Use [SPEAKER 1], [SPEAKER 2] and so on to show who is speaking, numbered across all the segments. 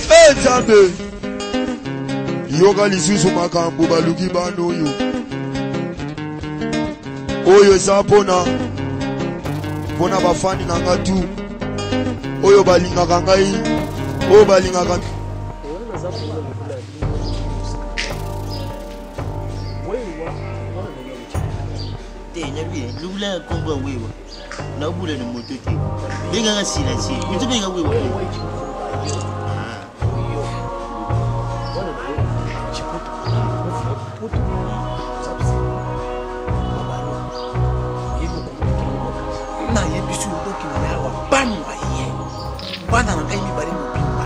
[SPEAKER 1] Eh, Nzambe, yoka lisusu makambo baluki bana oyo oyo eza mpona mpona bafani na nga tu oyo balingaka ngai oyo balingaka
[SPEAKER 2] te nabi lukula ya nkombo ya wewa nabula na moto te bengaka silencieux moto benga wewa
[SPEAKER 3] nayebisi yo donc na yawa ba moyen bana na ngai mibale mobimba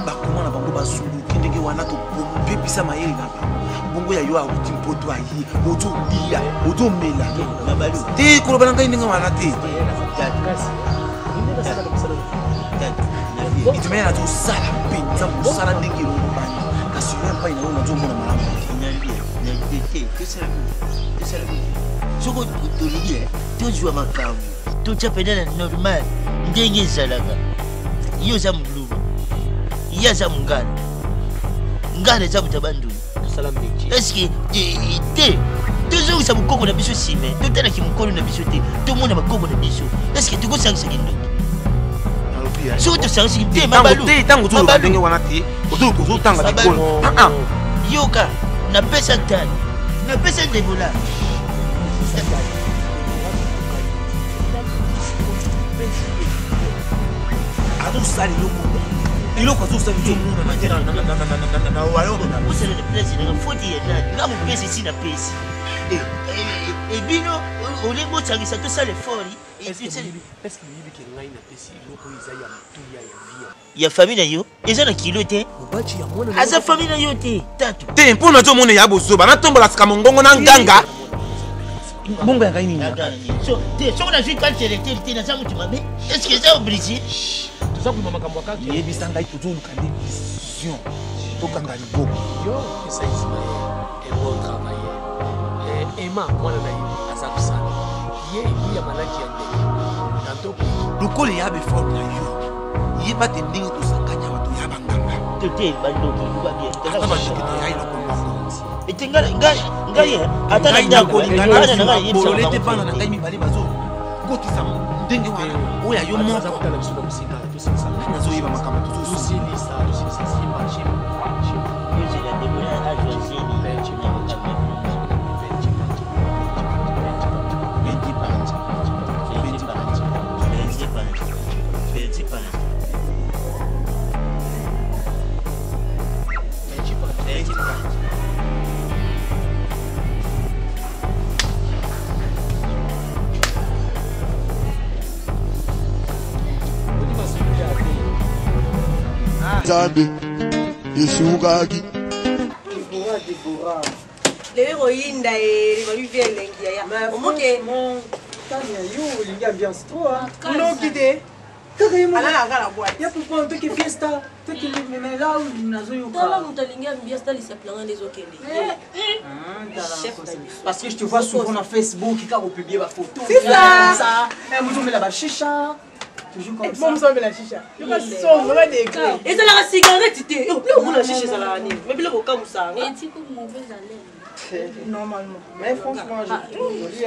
[SPEAKER 3] bakoma na bango basuluki ndenge wana tobebisa mayele na bango bongo ya yo awuti mpoto aye ozolia ozomela te koloba na ngai ndenge wana te itimene nazosala mpenza mosala ndenge elongobani kasi yo epai na yo nazomona malamu
[SPEAKER 2] soko tolingi tozwa makambo totya mpenza na normal ndenge ezalaka yo oza moluba ye aza mongala ngala eza moto ya bandundu eske te tozongisa bokoko na biso nsima totalaki mokolo na biso te tomona bakoko na biso eske tokosangisa kindoki soki tosangisi te mabalu
[SPEAKER 3] te ntango ozoloba ndenge wana te ozotanga bikolo ah, ah.
[SPEAKER 2] yoka napesa tani napesa ndebola
[SPEAKER 3] azosala eloko eloko azosala ezomonana te na royaume na
[SPEAKER 2] osala na place nanga foti ya nani nga mopesi esi na pesi ebino olingi bosangisa tosala effort ya famille na yo eza na kilo te aza famille na yo te tatu
[SPEAKER 3] te mpo nazomona ya bozoba natombola sika mongongo na nganga mbongo ya ngai nini
[SPEAKER 2] te soki nazwi carte electeur te naza moto mabe estce eza oblige
[SPEAKER 4] toza kobima makambo ya carte
[SPEAKER 3] yebisa ngai tozoluka nde vision tokanga liboko
[SPEAKER 4] yo pesa ismael un bon travailleur eh, ema mwana na ye aza kosala ye epuis ya maladi ya ndenge tanto
[SPEAKER 3] lokola eya befort na yo yeba te ndenge tosangani awa toya banganga
[SPEAKER 2] te te bandoki
[SPEAKER 3] ata bandoki toya eloko moko
[SPEAKER 2] ete ngai ngai ata na ndako
[SPEAKER 3] bolole te bana na ngai mibale bazo kotisa ndenge wana oyo ya yo moko nazoyeba makambo
[SPEAKER 4] tozosilisa
[SPEAKER 1] Nzambe esukaki
[SPEAKER 5] lelo ekoyinda e babi vie elengi yaya omoke
[SPEAKER 6] Tania, yo olingi ambiance trop hein.
[SPEAKER 5] Noki te.
[SPEAKER 6] Kaka ye moko.
[SPEAKER 5] Alala kaka na boîte.
[SPEAKER 6] Ya pourquoi toke fiesta, toke mais là nazoyoka.
[SPEAKER 5] Tala moto alingi ambiance talisa planga nde ezokende.
[SPEAKER 6] Parce que je te vois souvent na Facebook kaka opublier ba photos.
[SPEAKER 5] C'est ça.
[SPEAKER 6] Eh moto omela ba chicha. Toujours comme ça.
[SPEAKER 5] Bon, moto omela chicha. Yoka son, yoka degré. Ezalaka cigarette te. Biloko kuna chicha ezalaka nini? Mais biloko okamusanga.
[SPEAKER 7] Etiko mauvaise haleine.
[SPEAKER 6] Normalement. Mais franchement, je trouve joli.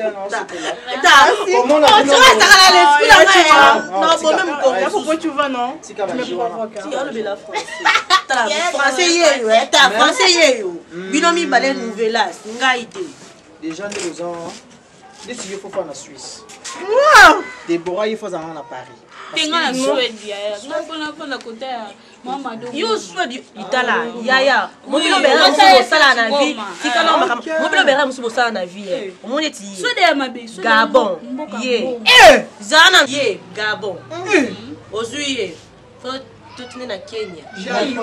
[SPEAKER 5] Comment on a l'esprit là Non, bon, même
[SPEAKER 6] comme. Pourquoi tu vas, non Tu me provoques.
[SPEAKER 5] Tu as le français. Français yeyo, ta français yeyo. Bino mibale nouvelas, ngai te.
[SPEAKER 6] Déjà nde oza neti yo fofa na Suisse. Deborah ye fo azalanga na Paris.
[SPEAKER 7] Te nga na Suède yaya. Nga mpona mpona kota ya
[SPEAKER 5] yo swedi itala yaya mobilo bera mosusu bosala na vie tikala makambo mobilo bera mosusu bosala na vie eh. omoni eti ye gabon ye eh! zala na ye gabon eh. ozwi ye totinde na kenya ngai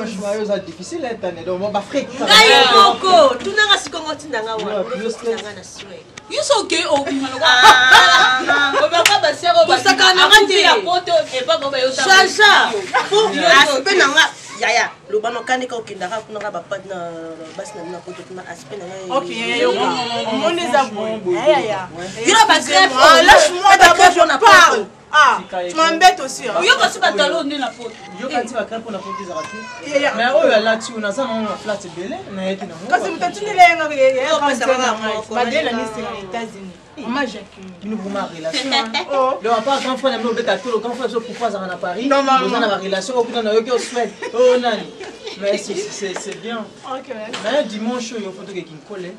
[SPEAKER 5] moko tunanga sikongo tindanga wana tindanga na swede
[SPEAKER 7] yo soki okei obima
[SPEAKER 5] kosakana nanga te chacha po aspect na nga yaya loba nokani ka okendaka kuna nga bapati na basi na bino na poto kuna aspect na
[SPEAKER 8] ngai
[SPEAKER 5] yo na
[SPEAKER 8] lâche-moi d'abord je parle. Mambete aussi.
[SPEAKER 7] Oyoka si batalo nde na poto.
[SPEAKER 6] Yoka ti bakra mpona poto ezalaka te. Mais oyo alati oyo naza nango na flat ebele nayaki nango.
[SPEAKER 8] Kasi moto atindela ye ngaka badele na misi na États-Unis. Mama Jacqueline.
[SPEAKER 6] Bino vraiment relation. Donc à part grand frère na bino obeta tolo, grand frère biso pourquoi azalaka na Paris? Boza na ba relation oyo kuna nayoki o Suède. Oyo nani? Mais c'est bien.
[SPEAKER 8] Ok.
[SPEAKER 6] Mais dimanche oyo faut toke Kinkole.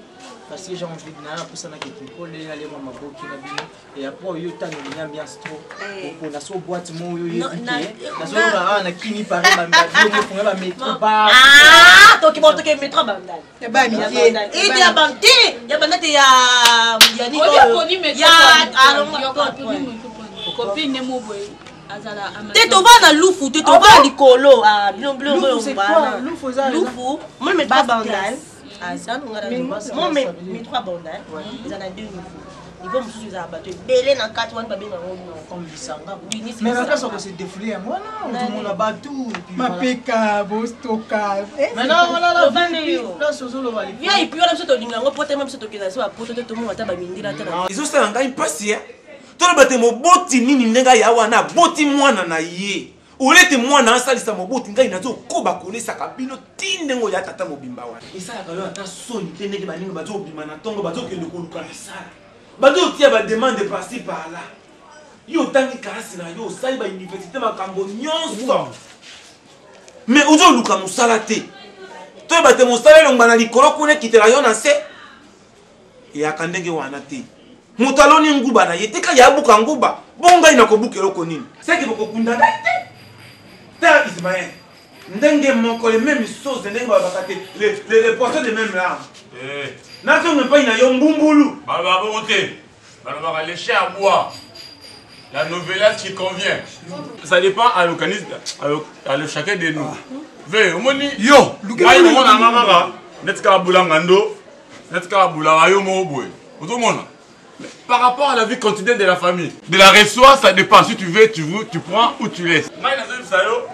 [SPEAKER 6] Parce que j'ai envie de nana posa na Kinkole aller mwa maboki na bino. Et après oyo tango olingi ambiance trop. Opona so boîte mo oyo oyebi ke nazoloba awa na kini pare bamofunga ba metro bar.
[SPEAKER 5] Ah, toki bon toki metro bandal.
[SPEAKER 8] Ya ba mike.
[SPEAKER 5] Ete ya bante, ya banda te ya ya nini oyo. Ya alonga
[SPEAKER 7] copine mo boye azala
[SPEAKER 5] te tova na lufu te tova na likolo ah bino bino lufu mo metro bandal. Ah, ça nous a mo metro bandal. Eza na deux niveaux. Niveau mosusu ezala bato ebele na kati wana babenga yango
[SPEAKER 6] comme lisanga mais na place oko se défouler yango wana ozomona bato
[SPEAKER 8] mapeka bostoka
[SPEAKER 6] maintenant wana la place ozoloba
[SPEAKER 5] vip wana biso tolinga yango po tema biso tokenda so bapoto te tomona ata bamindela ata
[SPEAKER 3] ezosala ngai mpasi toloba te moboti nini ndenge aya wana aboti mwana na ye olete mwana asalisa moboti ngai nazokoba kolesaka bino ti ndenge oya tata mobimba wana esalaka yo ata soni te ndenge baninga bazobima na ntongo bazokende koluka misala bazotia bademande parci par là yo otangi kalasi na yo osali bauniversité makambo nyonso mais ozoluka mosala te toyeba te mosala elongba na likolo kuna ekitela yo na se eyaka ndenge wana te moto aloni nguba na ye tika ye abuka nguba bongo ngai nakobuka eloko nini seke bokokunda ngai te tala ismael ndenge moko le même sauce ndenge balobaka te le poisson de même larme eh. nazonga epai na yo mbumbulu
[SPEAKER 9] balobaka bongo te balobaka le chien aboie la novelas qui convient ça dépend à l'organisme à le chacun de nous ah. ve omoni
[SPEAKER 10] yo
[SPEAKER 9] ngai omona nga kaka neti kaka bulanga ndo neti kaka bulaka yo moko boye ozomona par rapport à la vie quotidienne de la famille de la reçoit ça dépend si tu veux tu veux tu prends ou tu laisses ngai nazoyebisa yo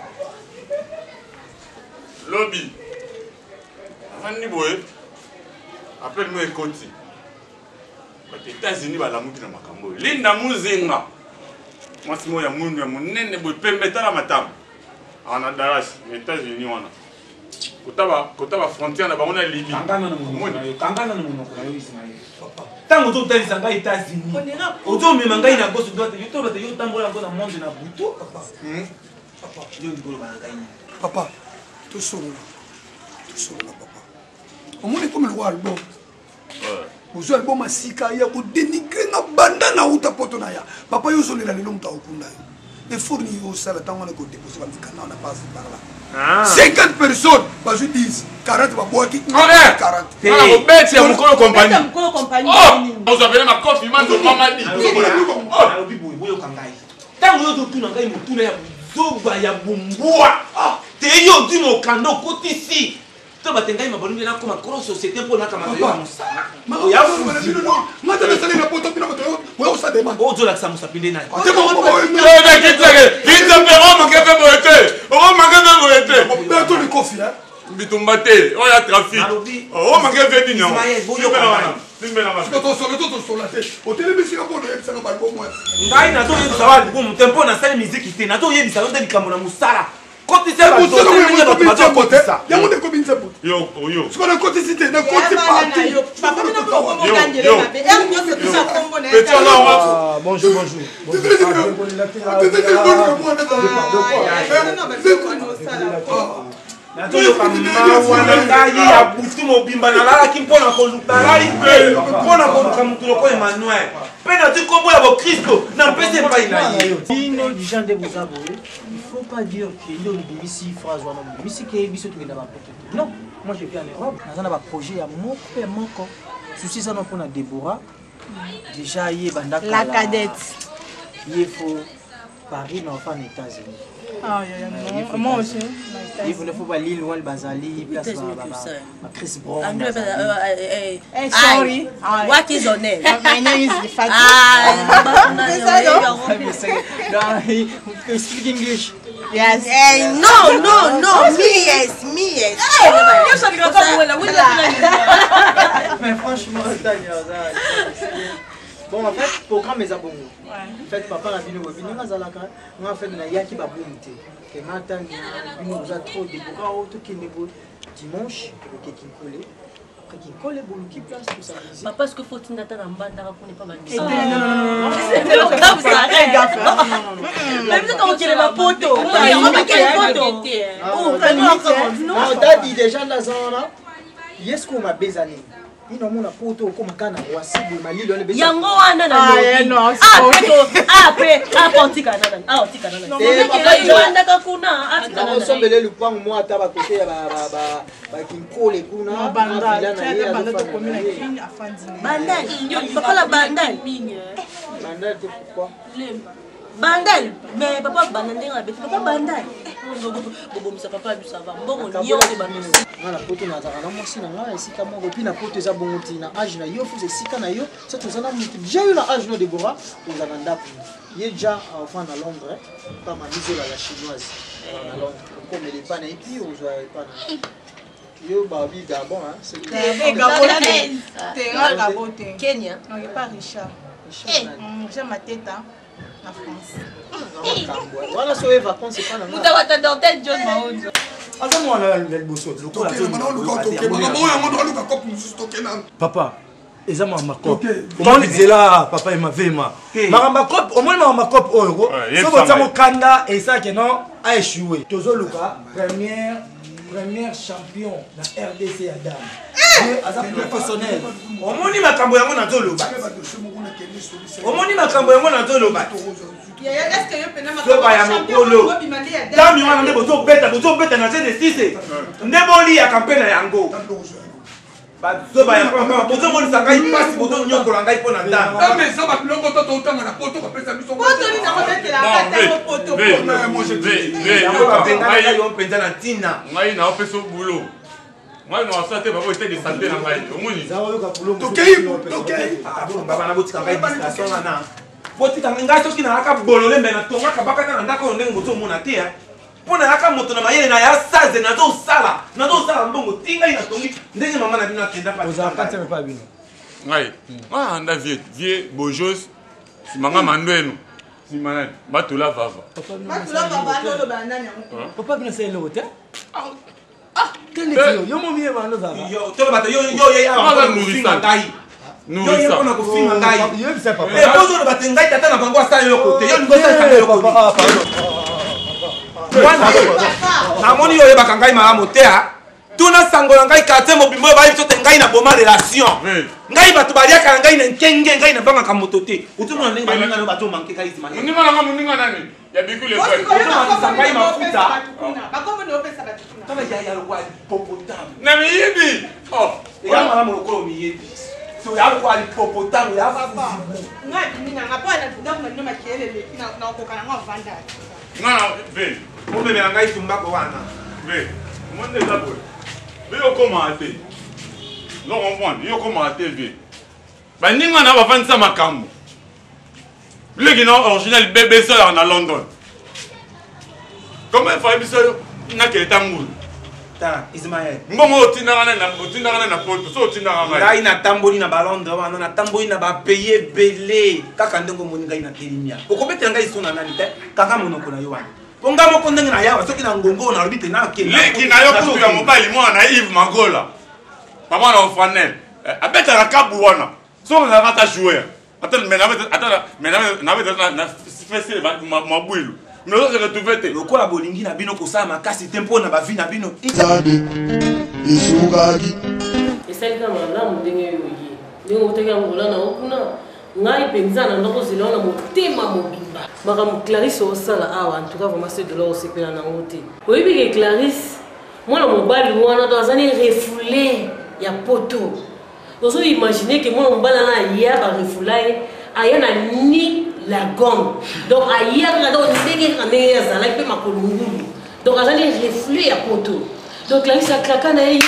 [SPEAKER 9] lobi afandi boye appel mo ekoti bato états-unis balamuki na makambo oyo linda muzinga mwasi moko ya mwindu ya monene boye pembe tala matama awa na dallas na états-unis wana kota ba frontière na bango na libye
[SPEAKER 3] kangana na monoko na yo ismael ntango ozotalisa ngai états-unis ozomema ngai na gauche droite yo toloba te yo otambola yango na monde na butu hmm? yo olingi oloba na ngai nini
[SPEAKER 10] papa tosolola tosolola papa omoni ekomi lokola album ozwi album ya sika ya kodenigre nga banda na uta poto na ya papa yo ozolela lelo moto akokunda yo effort nini yo osala ntango wana kodepose bamikanda wana pasi par là 50 personnes bazwi 10 40 babwaki 40
[SPEAKER 9] kobeti ya mokolo kompani ozwa pene makofi mandomamadi
[SPEAKER 3] alobi boye boyoka ngai ntango yo ozotuna ngai motuna ya buzoba ya bumbwa te yo ozwi mokanda okotisi to bate ngai mabalo nde nakoma kolo société mpo nakamata yo na mosala oya
[SPEAKER 10] ngata nasali na poto bino bato oya kosala demande
[SPEAKER 3] ozolakisa mosapi nde nani
[SPEAKER 9] omanke mpe boye te omanke mpe boye te
[SPEAKER 10] beto likofi
[SPEAKER 9] bitumba te oyo ya trafic omanke mpe nini yango
[SPEAKER 10] tosola to tosola te otelemisi nga mpo oyebisanga balbomo
[SPEAKER 3] ngai nazoyebisa wa albumu te mpo nasali miziki te nazoyebisa yo nde likambo na mosala
[SPEAKER 10] yango nde ekomi nzembo sikoyo nakotisi te nakoti partout.
[SPEAKER 6] Bonjour, bonjour.
[SPEAKER 3] Nazoyoka mawa na ngai ya butu mobimba nalalaki mpo na koluka nalali te mpo na koluka motu lokola emmanuel mpe nazwi nkombo ya bokristo napesi epai na ye
[SPEAKER 6] bino dija nde boza boye. Il faut pas dire que nde olobimisi phrase wana obimisi ke biso tokenda bapoto te. Non, moi je vis en Europe, naza na ba projet ya moko ya moko. Souci eza na mpona Deborah. Déjà ye banda
[SPEAKER 8] kala. La cadette.
[SPEAKER 6] Ye faut Paris mais enfin na États-Unis.
[SPEAKER 8] Ah, yeah, yeah, non. Moi aussi.
[SPEAKER 6] Il faut pas Lille wana bazali place ba ba Chris Brown.
[SPEAKER 8] Hey, sorry.
[SPEAKER 5] What is your name?
[SPEAKER 8] My name is Fatou.
[SPEAKER 5] Ah,
[SPEAKER 6] no, he speak English.
[SPEAKER 8] Yes.
[SPEAKER 5] Hey, no, no, no. Me, yes, me, yes. Hey,
[SPEAKER 6] Mais franchement, Tania, Bon, en fait, programme eza bongo. En fait, papa na bino boye ndenge azalaka nga en fait nayaki babomu te ke nga ata bino boza trop deboka o tokende boye dimanche oke kinkole après kinkole boluki place tosamizi.
[SPEAKER 5] Papa, est-ce que faut tinda ata na mbandaka kuna epa bandokende bapoto
[SPEAKER 6] dadi déjà naza wana ye sikoyo mabe eza nini ino omona poto okoma kaka na roisi boye malili wana
[SPEAKER 5] yango wana nalobiape aotika nanaotikanaandaka kuna
[SPEAKER 6] atikanaosombele lupango mwa ata bakote ya bakinkole kuna vila na ye
[SPEAKER 5] bandal papa la bandal
[SPEAKER 6] bandal te pourquoi
[SPEAKER 5] bandal mais papa banda ndenge abeti papa bandal bobomisa papa bisava mbongo nyonso ebandisi
[SPEAKER 6] nga na poto nazalaka na mwasi na nga esika moko epuis na poto eza bongo ti na age na yo foza esika na yo so toza na motu deja yo na age no debora oza na ndako ye ja ofanda na londres pa mamizola la chinoise na londres okomela epa na ye puis ozwa epa na yo babi gabon
[SPEAKER 8] Gabon te
[SPEAKER 5] Kenya
[SPEAKER 8] non epa Richard Richard Mateta na France
[SPEAKER 6] wana so ye vacances epa na
[SPEAKER 7] moto abata dortel John Maonzo
[SPEAKER 3] aza mwana ya liboso lokola
[SPEAKER 11] papa eza makambo cope omoni nzela papa ema vema makambo cope omoni makambo cope oyo ko soki otia mokanda esalake non aéchoue tozoluka première première champion na rdc ya dame ye aza professionnel
[SPEAKER 3] omoni makambo yango nazoloba omoni makambo yango nazoloba zoba ya mokolo dame wana nde bozobeta bozobeta na genesise nde boliyaka mpe na yango bazoba ya pamba bozomonisa ngai mpasi bozonyokola ngai mpo na
[SPEAKER 10] ndambe eza babiloko to totanga na poto bapesa biso
[SPEAKER 3] babenganaka yo mpenza na ntina
[SPEAKER 9] ngai naopesa bulo ngai naosala te bako ete de sante na ngai omoni
[SPEAKER 10] tokei tokei
[SPEAKER 3] baba na botika ngai distraction wana botika ngai soki nayaka bolole mbe natongaka bakaka na ndako oyo ndenge bozomona te mpo nayaka moto na mayele na ya saze nazosala nazosala mbongo ti ngai natongi ndenge mama na bino akenda
[SPEAKER 11] pa bino
[SPEAKER 9] ngai anda vie vie bojos nsima nga mandwenu nsima nani batula vava
[SPEAKER 11] papa bino asala eloko te yo momi
[SPEAKER 3] tolobata yo yo ngai yo mpona kofinga ngai ozoloba te ngai tata na bango asala eloko te yo lingo osalisa eloko namoni yo oyebaka ngai malamu te tuna sango na ngai quartier mobimba oyo bayebi biso te ngai na boma relation ngai bato baliaka na ngai na nkenge ngai nabangaka moto te otomona ndenge baninga nayo bato manke ngai
[SPEAKER 9] moninga nanga moninga nani ya bikule
[SPEAKER 3] otomakisa ngai mafuta tala yaya lokola hipopotame
[SPEAKER 9] na miyibi
[SPEAKER 3] eya malamu lokola miyibi so ya lokola hipopotame ya
[SPEAKER 9] nga na ve
[SPEAKER 3] omemela ngai tumbako wana
[SPEAKER 9] ve omoni eza boye ve okomaka te ozo comprendre yo okomaka te ve baninga na bafandisa makambo leki na original bebe esalaka na london comment efai biso yo nakele ta ngulu
[SPEAKER 3] tala ismael
[SPEAKER 9] mbongo otindaka nani otindaka nani na poto so otindaka ngai
[SPEAKER 3] ngai natamboli na balondre wana natamboli na bapays ebele kaka ndenge omoni ngai natelemi ya okobetela ngai so na nani te kaka monoko na yo wana mpo ngai moko ndenge na yawa soki na ngongo oyo nalobi te nakende
[SPEAKER 9] leki na yo kutu ya mobali mwana na yves magola papa na ofanel abetaka kabu wana soki ozalaka ata joueur ata mais na fese mabwilu mais ozo se retrouve te
[SPEAKER 3] lokola bolingi na bino kosala makasi te mpo na bavi na bino
[SPEAKER 1] nzambe esungaki
[SPEAKER 5] esali kaka malamu ndenge yo oye ndenge outaki angola na yo kuna ngai mpenza na ndako ozela wana motema mobimba makambo clarisse osala awa en tout cas vraiment ce dollar osepela nango te oyebi ke clarisse mwana mobali wana to aza ne refoule ya poto ozo imagine ke mwana mobali wana aya barefoula ye aya na ni la gomme donc aya kaka donc ndenge kaka ndenge ye azalaki mpe makolo ngulu donc azali refoule ya poto donc clarisse akraka na ye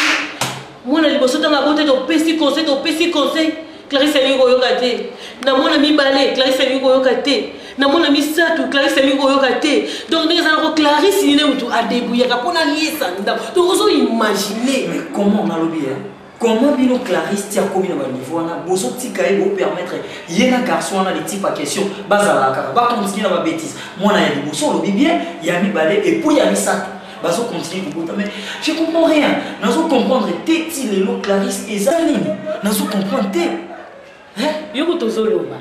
[SPEAKER 5] mwana liboso ntango abote topesi conseil topesi conseil clarisse alingi koyoka te na mwana mibale clarisse alingi koyoka te na mwana misato clarisse alingi koyoka te donc ndenge ezalako clarisse nine motu adebuyaka mpo naliesa ndako donc ozo imagine
[SPEAKER 12] mais comment nalobi hein? Comment bino Clarisse ti akomi na ba niveau wana bozotika ye bopermettre ye na garçon wana le type ya question bazalaka kaka bacontinue na ba bêtise mwana ya liboso olobi bien ya mibale et puis ya misato bazo continuer kobota mais je comprends rien nazo comprendre te ti lelo Clarisse eza nini nazo comprendre te.
[SPEAKER 5] Yo kutu ozoloba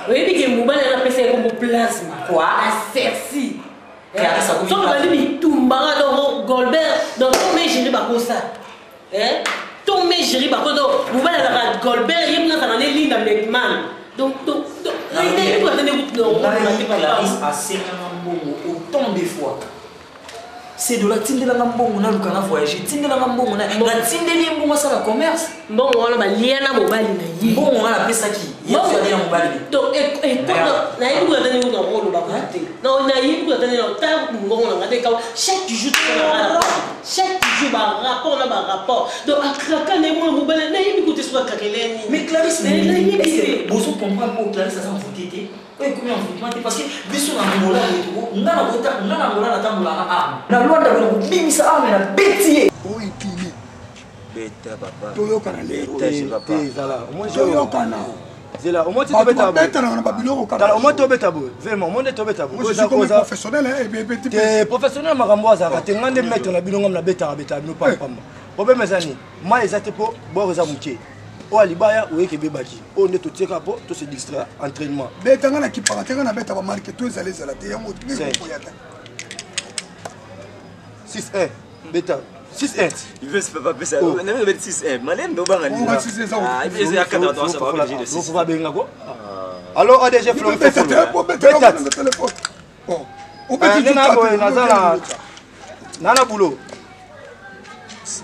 [SPEAKER 5] oyebi ke mobali wana apesa ye kombo plasma na cerci soki obandi bitumba nga donc Golbert donc to me bakosa. To me géri bako donc mobali azalaka Golbert, ye mpe azalaka ne Linda McMahon, donc
[SPEAKER 12] Clarisse asenganga mbongo autant de fois. Sedola, tindelanga mbongo naluka na voyage, tindelanga mbongo natindeli ye mbongo asala commerce.
[SPEAKER 5] Mbongo wana balia na mobali na ye.
[SPEAKER 12] Mbongo wana apesaki ye alia na mobali.
[SPEAKER 5] Nayebi kuna tani kuna koloba te, nayebi kuna tani ta ngongo na nga te. Chaque jour, chaque jour barapport na barapport, donc akraka na ye mwana mobali, nayebi kote soki akrakele nini.
[SPEAKER 12] Mais Clarisse, nayebi bozo comprendre po Clarisse aza envoûté te, oyo ekomi envoûtement te, parce que biso na Angola boye, nga na kota, nga na Angola natambolaka arme na Lwanda boye, nakobimisa arme na beti ye.
[SPEAKER 10] Oyo ekimi.
[SPEAKER 13] Beta papa.
[SPEAKER 10] Toyokana lelo. Toyokana.
[SPEAKER 11] Zela, au moins tu
[SPEAKER 10] Bato
[SPEAKER 11] tobeta boye.
[SPEAKER 10] babetanaka na babiloko kaka.
[SPEAKER 11] Tala, au moins tobeta boye. Vraiment, au moins nde tobeta boye.
[SPEAKER 10] Moi, je suis comme professionnel, hein, et
[SPEAKER 11] Te professionnel makambo azalaka te, nga nde maître na bino, nga nabetaka betaka bino pamba pamba. Problème eza nini? Mai eza te mpo bord eza moke. Oyo ya libaya oyeke ebebaki. Oyo nde totieka mpo to se distraire entraînement.
[SPEAKER 10] Beta nga na kipaka te, nga nabeta bamarke to ezala ezala te yango koya te.
[SPEAKER 11] 6 1 beta 6 1.
[SPEAKER 13] Yves papa pesa. Na beta 6 1. Malembe obanga nini?
[SPEAKER 10] Oh, 6 eza.
[SPEAKER 13] Ah, Yves ya kata to sa ba de 6.
[SPEAKER 11] Faut benga ko. Allo ADG Florent.
[SPEAKER 10] Beta
[SPEAKER 11] Beta.
[SPEAKER 10] Téléphone. Bon.
[SPEAKER 11] Obeti tout boye naza na nana boulot.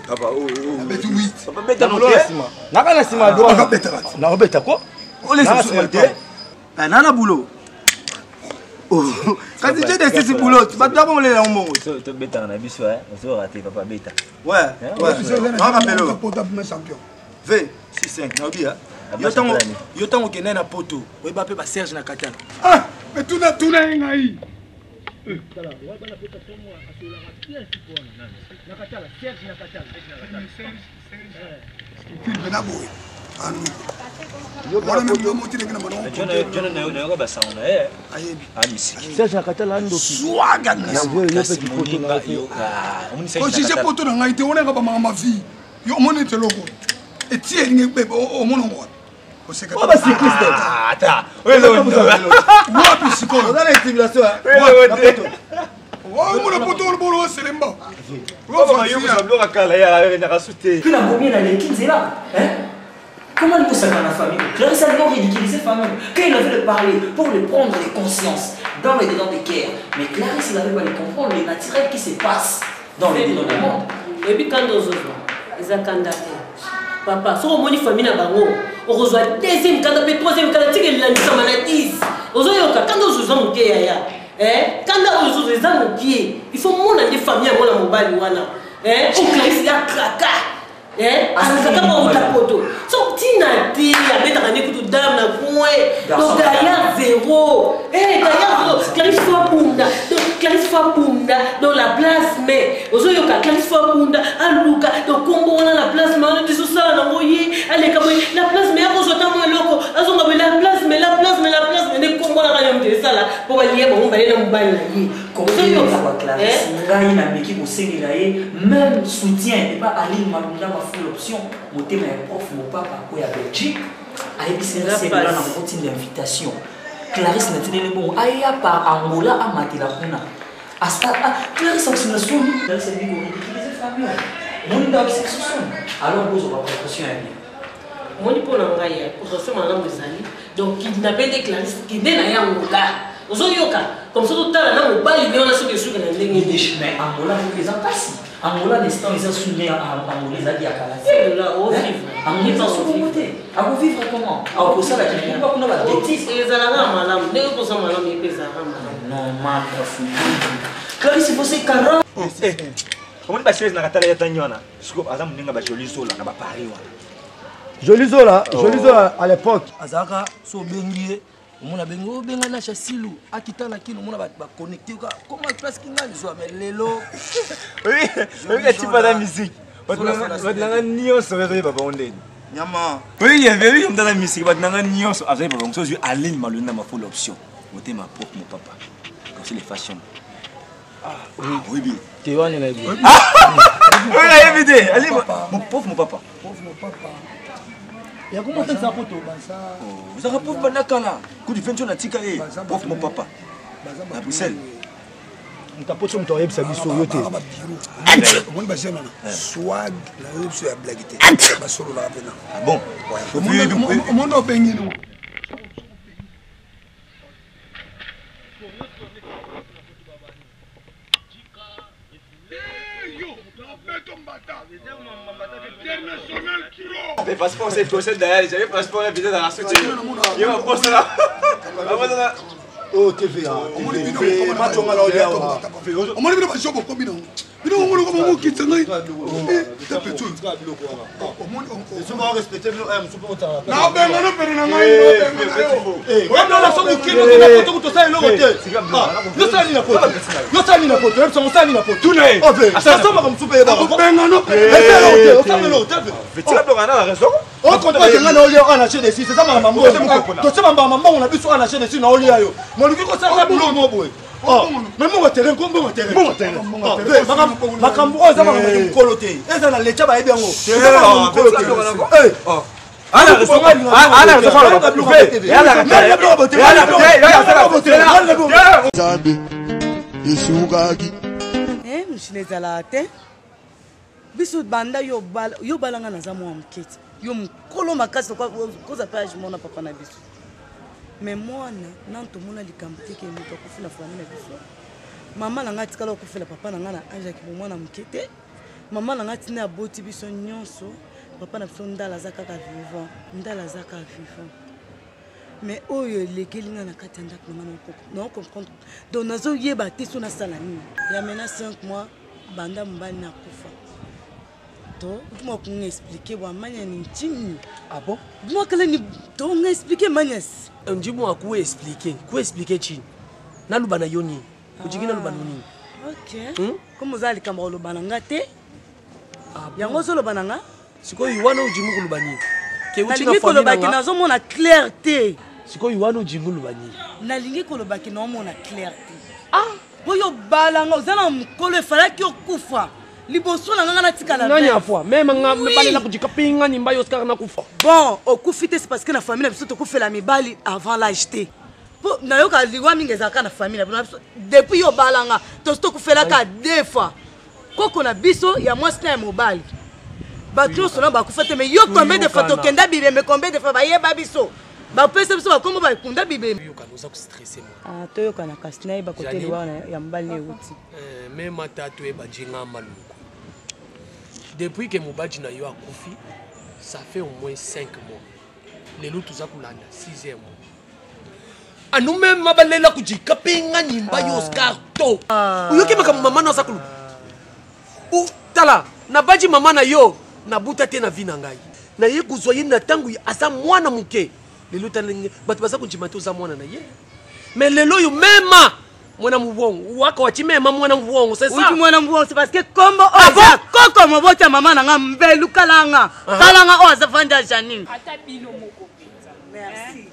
[SPEAKER 13] Papa oh oh.
[SPEAKER 10] Abeti 8.
[SPEAKER 13] Papa beta
[SPEAKER 11] boulot na nsima. Naka na nsima droit. Na obeta ko.
[SPEAKER 13] Olesa
[SPEAKER 11] te. Nana boulot. Kasi je de sisi boulot. Bato ba bongo lela mbongo.
[SPEAKER 13] Tobetaka na biso ozo rater papa beta.
[SPEAKER 11] Ouais. Ouais. Naka pelo.
[SPEAKER 10] Champion.
[SPEAKER 11] V 6 5 naobi ya. Yo tango yo tango okende na poto oyeba mpe ba Serge na Katana.
[SPEAKER 10] Ah, mais tuna tuna ye ngai. Filme na boye. Wana meme yo moti ndenge na mwana.
[SPEAKER 13] Nayoka basango na ye.
[SPEAKER 10] Ayebi.
[SPEAKER 13] Amisiki.
[SPEAKER 11] Serge na Katana ndoki.
[SPEAKER 10] Swaga
[SPEAKER 11] na yo mpe kipoto na yo.
[SPEAKER 10] Ojuge poto na ngai te, wana yaka bamaka ma vie. Yo omoni ete eloko eti elingi ebeba, omona ngo wapi? Oseka.
[SPEAKER 11] Oyo ba cycliste.
[SPEAKER 13] Ata.
[SPEAKER 10] Wapi sikoyo?
[SPEAKER 11] Oza na intimidation.
[SPEAKER 10] Omona poto olobolo oselemba.
[SPEAKER 13] Kala ya na kasute.
[SPEAKER 12] Puis la combien naleki nzela, hein? Comment il peut la famille? Clarisse a ridiculisé famille. Quand il avait de parler pour le prendre les consciences dans les dedans des cœurs. Mais Clarisse, il n'avait pas de comprendre le naturel qui se passe dans les dedans du monde.
[SPEAKER 5] Et puis quand ozozwa eza kanda te papa, soki omoni famille na bango okozwa deuxième kanda mpe troisième kanda, tika elandisama na 10. Ozoyoka kanda ozozwa moke yaya, kanda oyo ozozwa eza mokie. Il faut mona nde famille ya mwana mobali wana o Clarisse ya kraka akaka bauta poto, so ntina te abetaka nde kutu dame na coin, donc gaillard zéro, gaillard zéro. Clarisse faut abunda, donc Clarisse faut abunda dans la place, mais ozoyoka Clarisse faut abunda aluka donc kombo wana la place, mais wana tisosala nango ye aleka boye la place, mais akozwa ntango eloko azonga boye la place, mais la place, mais la place, mais nde kombo wana kaka moto esala mpo balie bango baye na mobali na ye.
[SPEAKER 12] Ozoyoka Clarisse, ngai nameki kosengela ye même soutien epa Aline Malunda Mafull Option, motema ya prof mopapa oyo ya Belgique, ayebisi nga selola na kotinda invitation. Clarisse natindeli mbongo aya par Angola amatela kuna. Clarisse akosinga soni. Clarisse alingi koridiculiser famille moninga akisi biso soni, alors bozwa baprécaution ya bien.
[SPEAKER 5] Omoni, mpo na ngai ya précaution malamu ezali donc kidnappe nde Clarisse, kende na ye Angola, ozoyoka, comme ça totala na mobali nde wana soki esuki na ndenge.
[SPEAKER 12] Mais Angola eza mpasi, Angola l'instant eza sune, Angola ezalaki ya kala. Angola eza sokongo te, akovivre comment? Akosala kikumba kuna babétise.
[SPEAKER 5] Ezalaka malamu ndenge koza malamu, ye mpe ezalaka malamu.
[SPEAKER 12] Normal, Clarisse você 40.
[SPEAKER 13] Omoni bachaise na katala ya tangi wana siko aza moninga bajoli zola na baparis wana.
[SPEAKER 11] Joli Zola, Joli Zola à l'époque azalaka so obengi ye, omona bengi obenga na Chasilu akita na kino, omona baconnecte koma place kinga lizwa, mais lelo
[SPEAKER 13] oyebi atipa na musique. Bato na nga nyonso bazoyeba bango ndeni.
[SPEAKER 1] Nyama.
[SPEAKER 13] Oyebi oyebi moto aza misiki bato na nga nyonso azoyeba bango soki ozwi Aline Malonda ma full option motema propre mon papa comme c'est les fashion. Ah, oyebi.
[SPEAKER 11] Te wana nayebi.
[SPEAKER 13] Oyo nayebi te. Aline mon pauvre mon papa.
[SPEAKER 10] Pauvre mon papa.
[SPEAKER 11] Ya komotangisa poto.
[SPEAKER 13] Ozalaka pauvre banda kala. Kutu ventio na tika ye. Pauvre mon papa. Na Bruxelles.
[SPEAKER 11] Moto apoti moto ayebisa biso yo te.
[SPEAKER 10] Omoni bajeune wana swag na yo biso ya blague te. Basololaka mpena.
[SPEAKER 13] Ah bon.
[SPEAKER 10] Omoni obengi no.
[SPEAKER 13] Mais passeport c'est toi c'est d'ailleurs j'avais passeport là peut-être dans la soute. Il va poster là.
[SPEAKER 11] Oh TVA.
[SPEAKER 10] Omoni bino bajo bokomi nango bino omoni koma mokitisa ngai nabengana pene na ngai
[SPEAKER 11] tosala eloko te yosala nini na poto yosala nini na poto yebisa osala nini na poto asomaka mosusu mpe yebaka osala eloko te okomprendre nga na olia awa na chaine de 6 eza makambo mbongo totie bambama mbongo na biso awa na chaine de 6 na olia yo moluki kosala biloko mo boye me mbongo terrain ko mbongo terrain makambo oyo eza makambo ya mokolo te eza na leta bayebi yango eza makambo mokolo te.
[SPEAKER 1] Nzambe esukaki.
[SPEAKER 14] Mosina ezalaka te biso banda yo obala nga naza mwa moke ti yo mokolo makasi koza mpe age mona papa na biso me mwana nanu tomona likambo te ke moto akufi na famille na biso. Mama na ngai atikala kokufela papa na ngai na age ya kibomwana moke te. Mama na ngai ntina aboti biso nyonso, papa na biso ndala aza kaka vivant, ndala aza kaka vivant. Mais oyo elekeli ngai na kati ya ndako na ngai nao comprendre, donc nazoyeba te so nasala nini. Ya maintenant 5 mois banda mobali na akufa to mwa kunga expliquer bwa manya ni nchini.
[SPEAKER 4] Ah bon?
[SPEAKER 14] Mwa kala ni to nga expliquer manyas.
[SPEAKER 4] Ndi mwa ku expliquer, ku expliquer chini. Naluba na yo nini? Ojingi naluba no nini?
[SPEAKER 14] OK. Comme oza likambo koloba na nga te. Yango ozoloba na nga?
[SPEAKER 4] Sikoyo wana ojingi koloba nini? Ke uti na
[SPEAKER 14] Nalingi
[SPEAKER 4] famille
[SPEAKER 14] koloba
[SPEAKER 4] na
[SPEAKER 14] ke
[SPEAKER 4] nga.
[SPEAKER 14] nazomona clair te.
[SPEAKER 4] Sikoyo wana ojingi koloba nini?
[SPEAKER 14] Nalingi koloba ke naomona clair te. Ah, po yo balanga oza na mokolo efalaki okufa liboso na nga nga natikala
[SPEAKER 4] Nani
[SPEAKER 14] veuve.
[SPEAKER 4] afwa? Meme nga
[SPEAKER 14] Oui.
[SPEAKER 4] balela kujika pinga nimba yo Oscar nakufa.
[SPEAKER 14] Bon, okufi te, c'est parce que na famille na biso tokufela mibali avant l'âge te. Po nayoka liwa mingi ezalaka na famille na biso depuis yo balanga tosi tokufelaka deux fois. Koko na biso ya mwasi na ya mobali. Bato nyonso na bakufa te, mais yo combien de fois
[SPEAKER 4] Toyokana.
[SPEAKER 14] tokenda bibembe, combien de fois bayeba biso bapesa biso bakombo bakunda bibembe.
[SPEAKER 4] Toyokana, oza kostresse moi.
[SPEAKER 14] Ah, toyokana kasi nayeba kote
[SPEAKER 4] Janine.
[SPEAKER 14] liwa ya mobali na euti.
[SPEAKER 4] Meme ata toyeba jinga maluku. Depuis que mobali na yo akufi, ça fait au moins 5 mois. Lelo toza kolanda 6e mois. Anu meme mabalela kujika pinga nyimba yo Oscar to. Oyoki makambo mama na aza koloba. O tala, na baji mama na yo, na buta te na vie na ngai. Na ye kozwa ye na ntango aza mwana moke. Lelo tala ndenge bato baza kondima te oza mwana na ye. Mais lelo oyo mema mwana mubongo waka wachi mema mwana mubongo, c'est ça.
[SPEAKER 14] Uti mwana mubongo, c'est parce que kombo oyo
[SPEAKER 4] Ah bon?
[SPEAKER 14] eza koko moboti ya mama na nga mbelu kalanga. Kalanga oyo aza vandi ya Janine.
[SPEAKER 7] Ata bino moko mpenza.
[SPEAKER 14] Merci.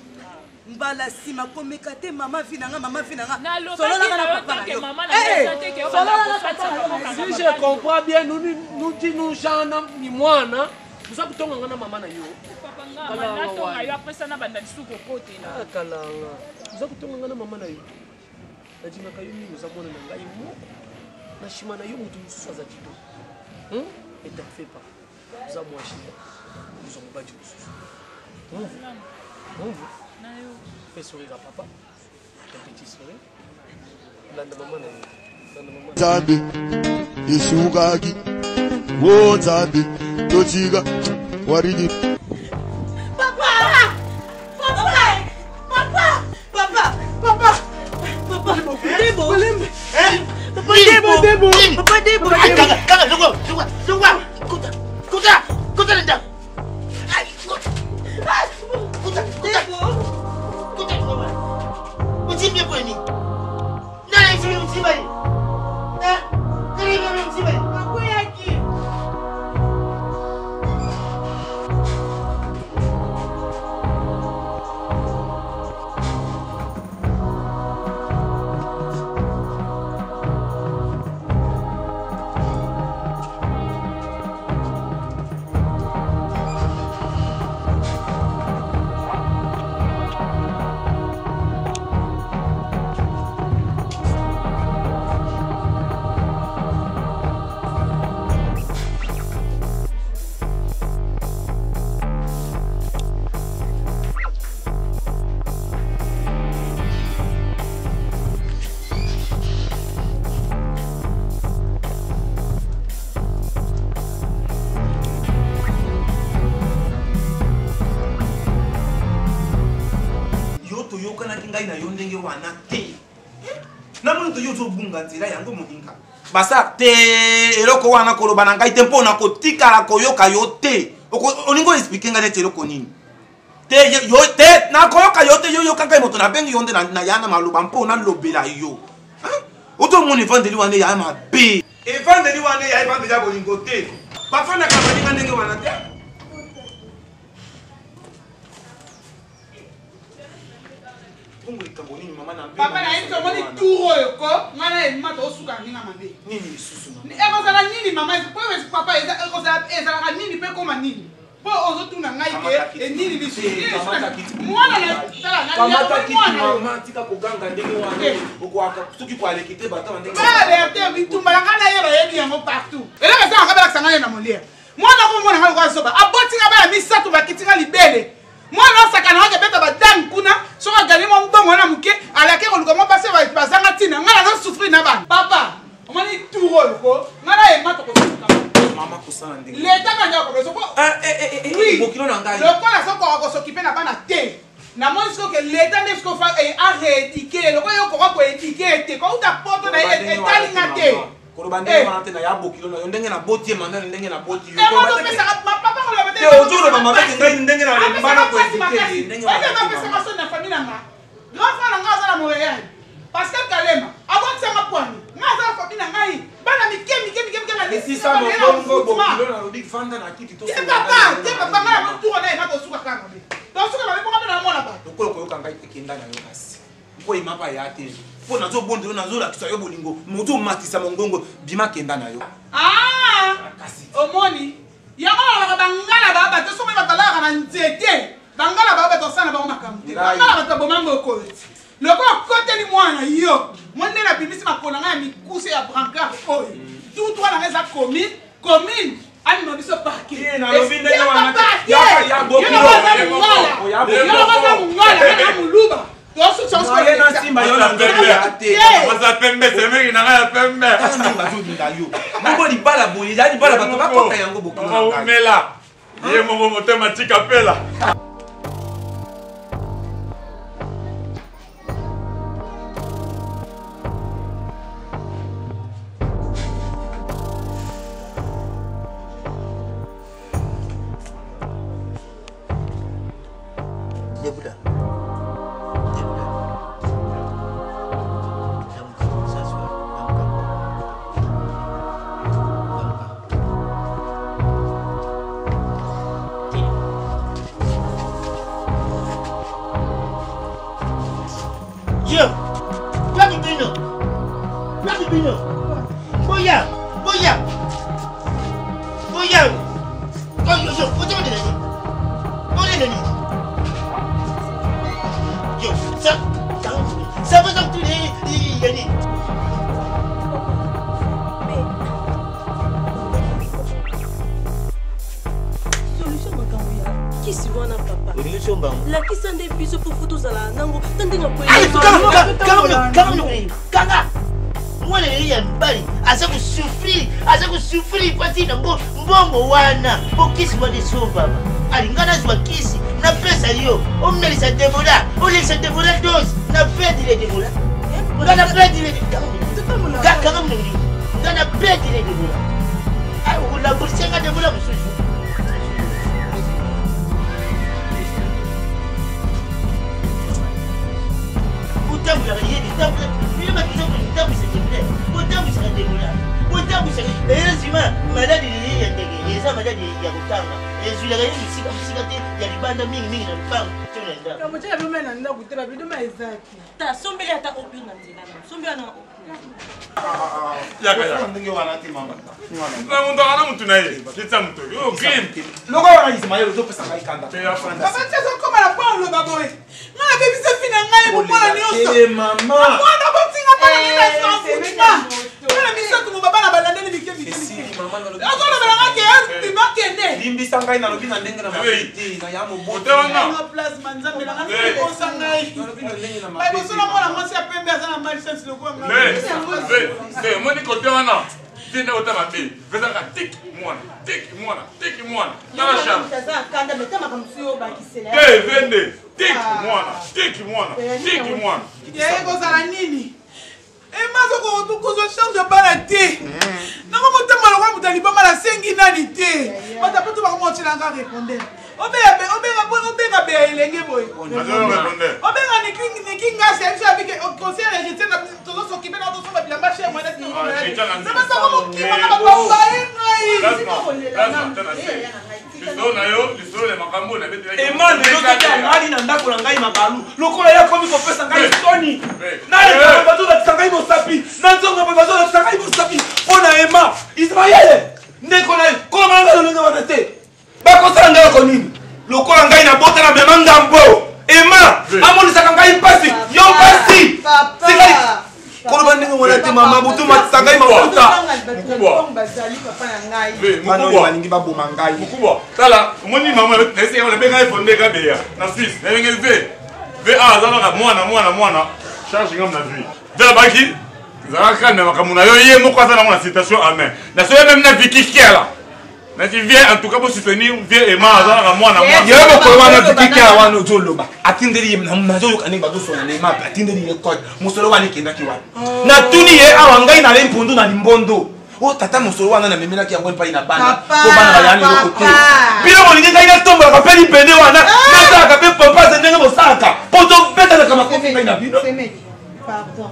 [SPEAKER 14] Mbala nsima komeka te mama vi na nga, mama vi na nga.
[SPEAKER 7] Nalobaki
[SPEAKER 14] Sololaka
[SPEAKER 7] na
[SPEAKER 14] na
[SPEAKER 7] yo
[SPEAKER 14] papa na
[SPEAKER 7] te ke
[SPEAKER 14] yo.
[SPEAKER 7] mama na
[SPEAKER 14] Eh,
[SPEAKER 7] nga eza te ke yo
[SPEAKER 14] sololaka
[SPEAKER 7] banda
[SPEAKER 14] na
[SPEAKER 7] kosala
[SPEAKER 14] papa na yo.
[SPEAKER 7] papa
[SPEAKER 4] Si je comprends bien, nous, nous, nous dit nous jana ni mwana, nous avons tonga nga na mama na yo.
[SPEAKER 7] Papa nga, mama na tonga yo, après ça na banda lisusu kokotela.
[SPEAKER 4] Ah, kalanga. Nous avons tonga nga na mama na yo. Nadimaka yo mingi, oza mwana na ngai moko. Na nsima na yo moto mosusu aza kito. Et t'en fais pas. Oza mwasi. Oza mobali mosusu. Mumvu. Fais sourire à papa. Un petit sourire. Landa mama na yo. Landa mama na yo.
[SPEAKER 1] Nzambe esukaki o Nzambe totika waridi.
[SPEAKER 14] Papa! Papa! Papa! Papa! Papa! Papa! Debo! Papa Debo! Debo! Papa Debo!
[SPEAKER 2] Kaka, kaka, longwa, longwa, longwa! Kota, kota, kota na ndako! Ai, kota! Kota, kota! Kota, longwa! Otimbi boye nini? Nani ayebisi bino otimba ye? Hein? Nani ayebisi bino otimba ye?
[SPEAKER 8] Akweyaki!
[SPEAKER 3] wana te. Namoni to yo ozobunga nzela yango moninga. Basala te eloko wana koloba na ngai te mpo na kotikala koyoka yo te. Olingi oexplike ngai neti eloko nini? Te yo te nakoyoka yo te yo yoka ngai moto nabengi yo nde naya na maloba mpo nalobela yo. Ozomona evandeli wana eya mabe. Evandeli wana eya evandeli ya bolingo te. Bafandaka baninga ndenge wana te. Bongo likambo nini mama na
[SPEAKER 8] papa na ye omoni tour oyo ko ngai na emma tosuka na ndenge mabe
[SPEAKER 3] nini lisusu
[SPEAKER 8] mama ekozala nini mama po papa ezalaka nini mpe ekoma nini mpo ozotuna ngai ke enini lisusu mwana na
[SPEAKER 3] tala mama tika koganga ndenge wana okoaka soki koaleki te bato na ndenge
[SPEAKER 8] balerte bitumba na ngai na ye bayebi yango partout eloko esalaka balakisa ngai ye na moliere mwana komona ngai lokola zoba aboti ngai bana misato bakiti ngai libele mwana asakana wake beta badange kuna soki aganye mwa mbongo wana moke alake koluka mwa basi bazanga ntina ngai nazo souffrir na bana papa omoni tour oyo ko ngai na ema tokosuka
[SPEAKER 3] mama kosala ndenge
[SPEAKER 8] leta kaka nde akobeso po
[SPEAKER 3] bokilo na ngai
[SPEAKER 8] lokola azokoka kosokipe na bana te namoni sikoyo ke leta nde sikoyo fa areedike lokola yo okoka koedike te kouta poto na ye etali nga te
[SPEAKER 3] koloba ndenge wana te na ya bokilo na yo ndenge naboti ye mandana ndenge naboti yo
[SPEAKER 8] te
[SPEAKER 3] ozoloba mabe te ngai ndenge nalemba na koevite ye ndenge
[SPEAKER 8] apesaka soni na famille na nga grand frère na nga aza na montréal pascal kalema abotisanga pwani nga aza na famille na ngai bana mike mike mike mike
[SPEAKER 3] nalisisa mokongo bokilo nalobi fanda na kiti
[SPEAKER 8] te papa te papa ngai yango tour na ye nakosuka kaka mabe tosuka mabe mpo nga mpe namona bato
[SPEAKER 3] lokola koyoka ngai ekenda na yo kasi mpo emapa ya te mpo nazobondela yo nazolakisa yo bolingo moto omatisa mongongo bima kenda na yo
[SPEAKER 8] ah! omoni yango nalobaka bangala baa bato soki bato balalaka na nzete bangala baa bato basala na bango makambo te bangala bato baboma mbokoyo ti lokola okoteli mwana yo mo nde nabimisi makolo na ngai ya mikuse ya brancard oyo tout wana ngai eza commune commune amema biso parke
[SPEAKER 3] nalobi ndenge wana te.
[SPEAKER 8] yolokoza mongala na moluba
[SPEAKER 3] Moyen nasimba yo na ndenge ya te.
[SPEAKER 9] Oza pembe semeki na ngai ya pembe.
[SPEAKER 3] Bazolinga yo. Bongo libala boye, ya libala bato bakota yango bokilo na ngai.
[SPEAKER 9] Umela. Ye moko motema tika pela.
[SPEAKER 2] Debout là. Debout là. Lamuka, s'asseoir. Lamuka. Lamuka. Yo, wapi bino? Wapi bino? Boya, boya. Boya. Yo, yo, yo, oyo nini? Oyo nini? Yo, ça, ça, ça va dans tous les, les, les,
[SPEAKER 5] solution makambo ya kisi wana papa
[SPEAKER 2] olingi somba yango
[SPEAKER 5] lakisa nde biso mpo fo tozala nango ta ndenge
[SPEAKER 2] kanga mwana leli ya mibali aza kosouffrir aza kosouffrir mpo atina mbongo wana mpo kisi wana esombama alinga nazwa kisi napesa yo omelisa debola olekisa debola dose na perdre debola nga na perdre kanga mongi nga na perdre debola okolabulisa nga debola mosusu otambulaka ye bino batambwisaka debola botambwisaka debola botambwisaka ezima maladi lili ya ndeke eza maladi ya kotanga ezwilaka ye mosika mosika te ya libanda mingimingi na lupango to na ndako
[SPEAKER 8] motyela bino na ndako te babidoma eza te
[SPEAKER 5] ta sombeli ata opure na nzela na sombeli na
[SPEAKER 3] ndenge wana te mama
[SPEAKER 9] na moto akana motu na ye kitisa moto oyo crime
[SPEAKER 3] loko wana ismael ozopesa ngai kanda
[SPEAKER 8] papa ti azokoma na point oloba boye ngai nabebisa fi na ngai bomwana nyonso mwana botinga mwana ngai na envoûtement mwana misato mo baba na balandeli mike mike ozolobela nga ke bima kende
[SPEAKER 3] limbisa ngai nalobi na ndenge na mabe te na ya
[SPEAKER 8] mobotiplasma nzambe nanga kosa ngai baboso na mwana mwasi ya pembe aza na malchance lokola
[SPEAKER 9] ngai omoni kote wana. Vie na ota mabe. Vezaka tik mwana, tik mwana, tik mwana. Tala charge. Te vende, tik mwana, tik mwana, tik mwana.
[SPEAKER 8] Yeye kozala nini? Ema kozwa charge ya bana te. Nango motema lokola moto ya liboma nasengi nani te. Bato ya poto bakomotyela nga répondeur. Obenga beya elenge boye. Obenga niki ngasi ya biso ya bike conseil héritier na tozosokipe na tosomba bilamba cher mwana sebasako mokima na bato babaye ngai.
[SPEAKER 9] Lisolo na yo, lisolo ya makambo na betelaki.
[SPEAKER 3] Emmanuel soki alali na ndako na ngai mabalu lokola ye akomi kopesa ngai soni nalekaka bazolakisa ngai mosapi nazonga boye bazolakisa ngai mosapi mpo na ema israele ndeko na ye koloma na ngai lolenge wana te bakosala ngai yoko nini lokola ngai nabota na mema ngambo ema amonisaka ngai mpasi yo mpasi sikali koloba ndenge wana te mama butu matisa ngai mafuta bana oyo balingi baboma ngai
[SPEAKER 9] mokubwa tala omoni mama nabengai fonde kabeya na suisse nabenge v v a aza kaka mwana mwana mwana charge ngam na vie ve abaki zalaka na makambo na yo ye moko aza nango na citation amen nasoye meme na viki kiala nati vie en tout cas bosoutenir vie ema azalaka mwana
[SPEAKER 3] ye mokolo wana vikikala wana ozoloba atindeli ye nazoyoka ndenge bazosola na ema atindeli ye code mosolo wana ekendaki wana oh. natuni ye awa ngai nale mpundu na limbondo o oh, tata mosolo wana namemelaki yango epai na bana po bana bayani eloko te bino bolingi ngai natombolaka mpe libende wana ah. nasalaka mpe pompase ndenge bosalaka mpo tobetanaka makofi ngai na bino
[SPEAKER 15] pardon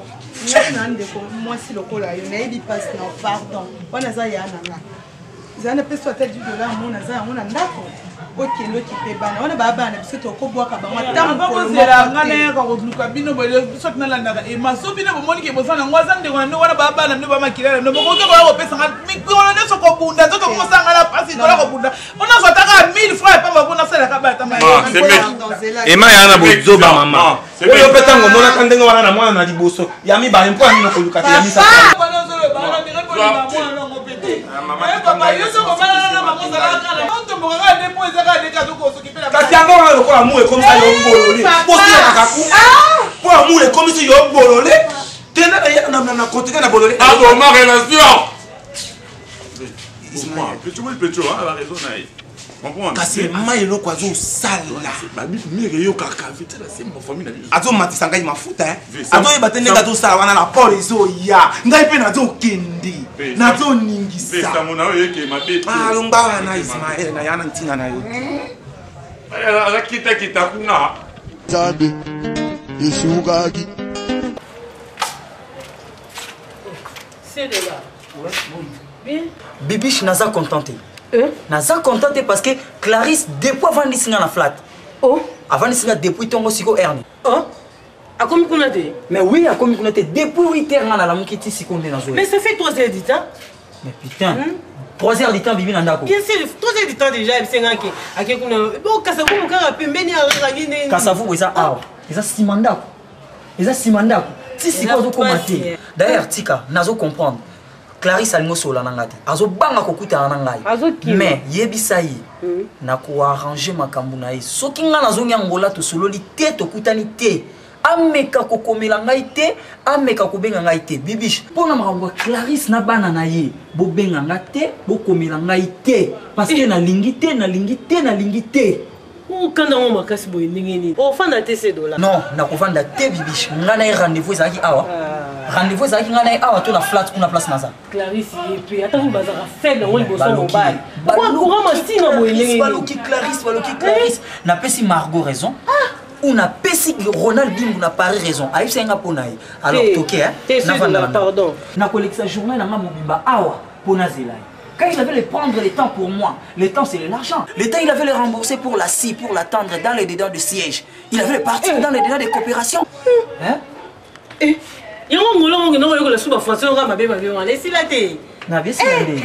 [SPEAKER 15] ngai na ndeko mwasi lokola yo nayebi mpasi na pardon wana aza ya na nga zala na peso ata 10 dollar mona aza yango na ndako okende okipe bana wana baa bana na biso tokobwaka bango ata
[SPEAKER 8] mokolozela nga nayaka koluka bino biso tinalandaka ema so bino bomoni ke boza nango aza ndeko na bino wana baa bana bino bamakila na bino bokoki koya kopesa nga mikolo nyonso kobunda nzoto komosala nga na mpasi kola kobunda mpo nazwa ata kaka 1000 franc epamba mpo nasalaka bana tama
[SPEAKER 3] ema ya na bozoba mama oyo mpe ntango omonaka ndenge wana na mwana na liboso ya mibale mpo ya nini okoluka te ya misato kasi yango wana lokola amour ekomisa yo bolole bosilaka ku mpo amour ekomisi yo bolole tenda na continue na bolole
[SPEAKER 9] aboma relation
[SPEAKER 3] kasi ma eloko azosala azomatisa ngai mafuta azoyeba te ndenge azosala wana na pole ezoya ngai mpe nazokende nazoningisa alongba wana ismael naya na ntina na yo
[SPEAKER 9] azakitakita kuna
[SPEAKER 1] nzambe esukaki
[SPEAKER 12] Bibiche naza content te. Eh? Naza content te parce que Clarisse depuis avandisi nga na flat. Oh. Avandisi nga depuis tongo siko herne.
[SPEAKER 5] Oh. Akomi kuna te.
[SPEAKER 12] Mais oui, akomi kuna te depuis 8 heures nga nalamuki ti siko nde nazo.
[SPEAKER 5] Mais ça fait 3 heures du temps.
[SPEAKER 12] Mais putain. 3 heures du temps bibi na ndako.
[SPEAKER 5] Bien sûr, 3 heures du temps déjà ebisenga ke ake kuna. Bon kasavubu kaka pembeni ya kaka nini.
[SPEAKER 12] Kasavubu eza awa. Eza sima ndako. Eza sima ndako. Ti siko azokoma te. D'ailleurs tika nazo comprendre. Clarisse alingi osolola na ngai te azobanga kokutana na ngai mais yebisa ye hmm. nakoarrange makambo na ye soki ngai nazongi angola tosololi te tokutani te ameka kokomela ngai te ameka kobenga ngai te bibiche mpo na makambo ya clarisse na bana na ye bobenga ngai te bokomela ngai te parce que eh. nalingi te nalingi te nalingi te
[SPEAKER 5] okanda yango makasi boye ndenge nini ofanda te se dola
[SPEAKER 12] non nakovanda te bibiche ngai na ye rendez-vous ezalaki awa ah. rendez-vous ezalaki ngai na ye awa to na flat kuna place naza
[SPEAKER 5] clarisse ye mpe ata kutu bazalaka faible yango liboso ya mobali courant masina boye ndenge
[SPEAKER 12] baloki clarisse baloki clarisse napesi margot raison ah. ou napesi ronald bimbu na paris raison ayebisaki nga mpo na ye alors toke navanda nakolekisa journée na nga mobimba awa mpo nazela ye Quand il avait le prendre le temps pour moi, le temps c'est l'argent. Le temps il avait le rembourser pour la scie, pour l'attendre dans les dedans du siège. Il avait le partir dans les dedans des coopérations. Hein?
[SPEAKER 5] Eh, yango ngolo ngo ndongo yokola suba français nga mabe mabe wana esila te.
[SPEAKER 12] Na bien sila nde.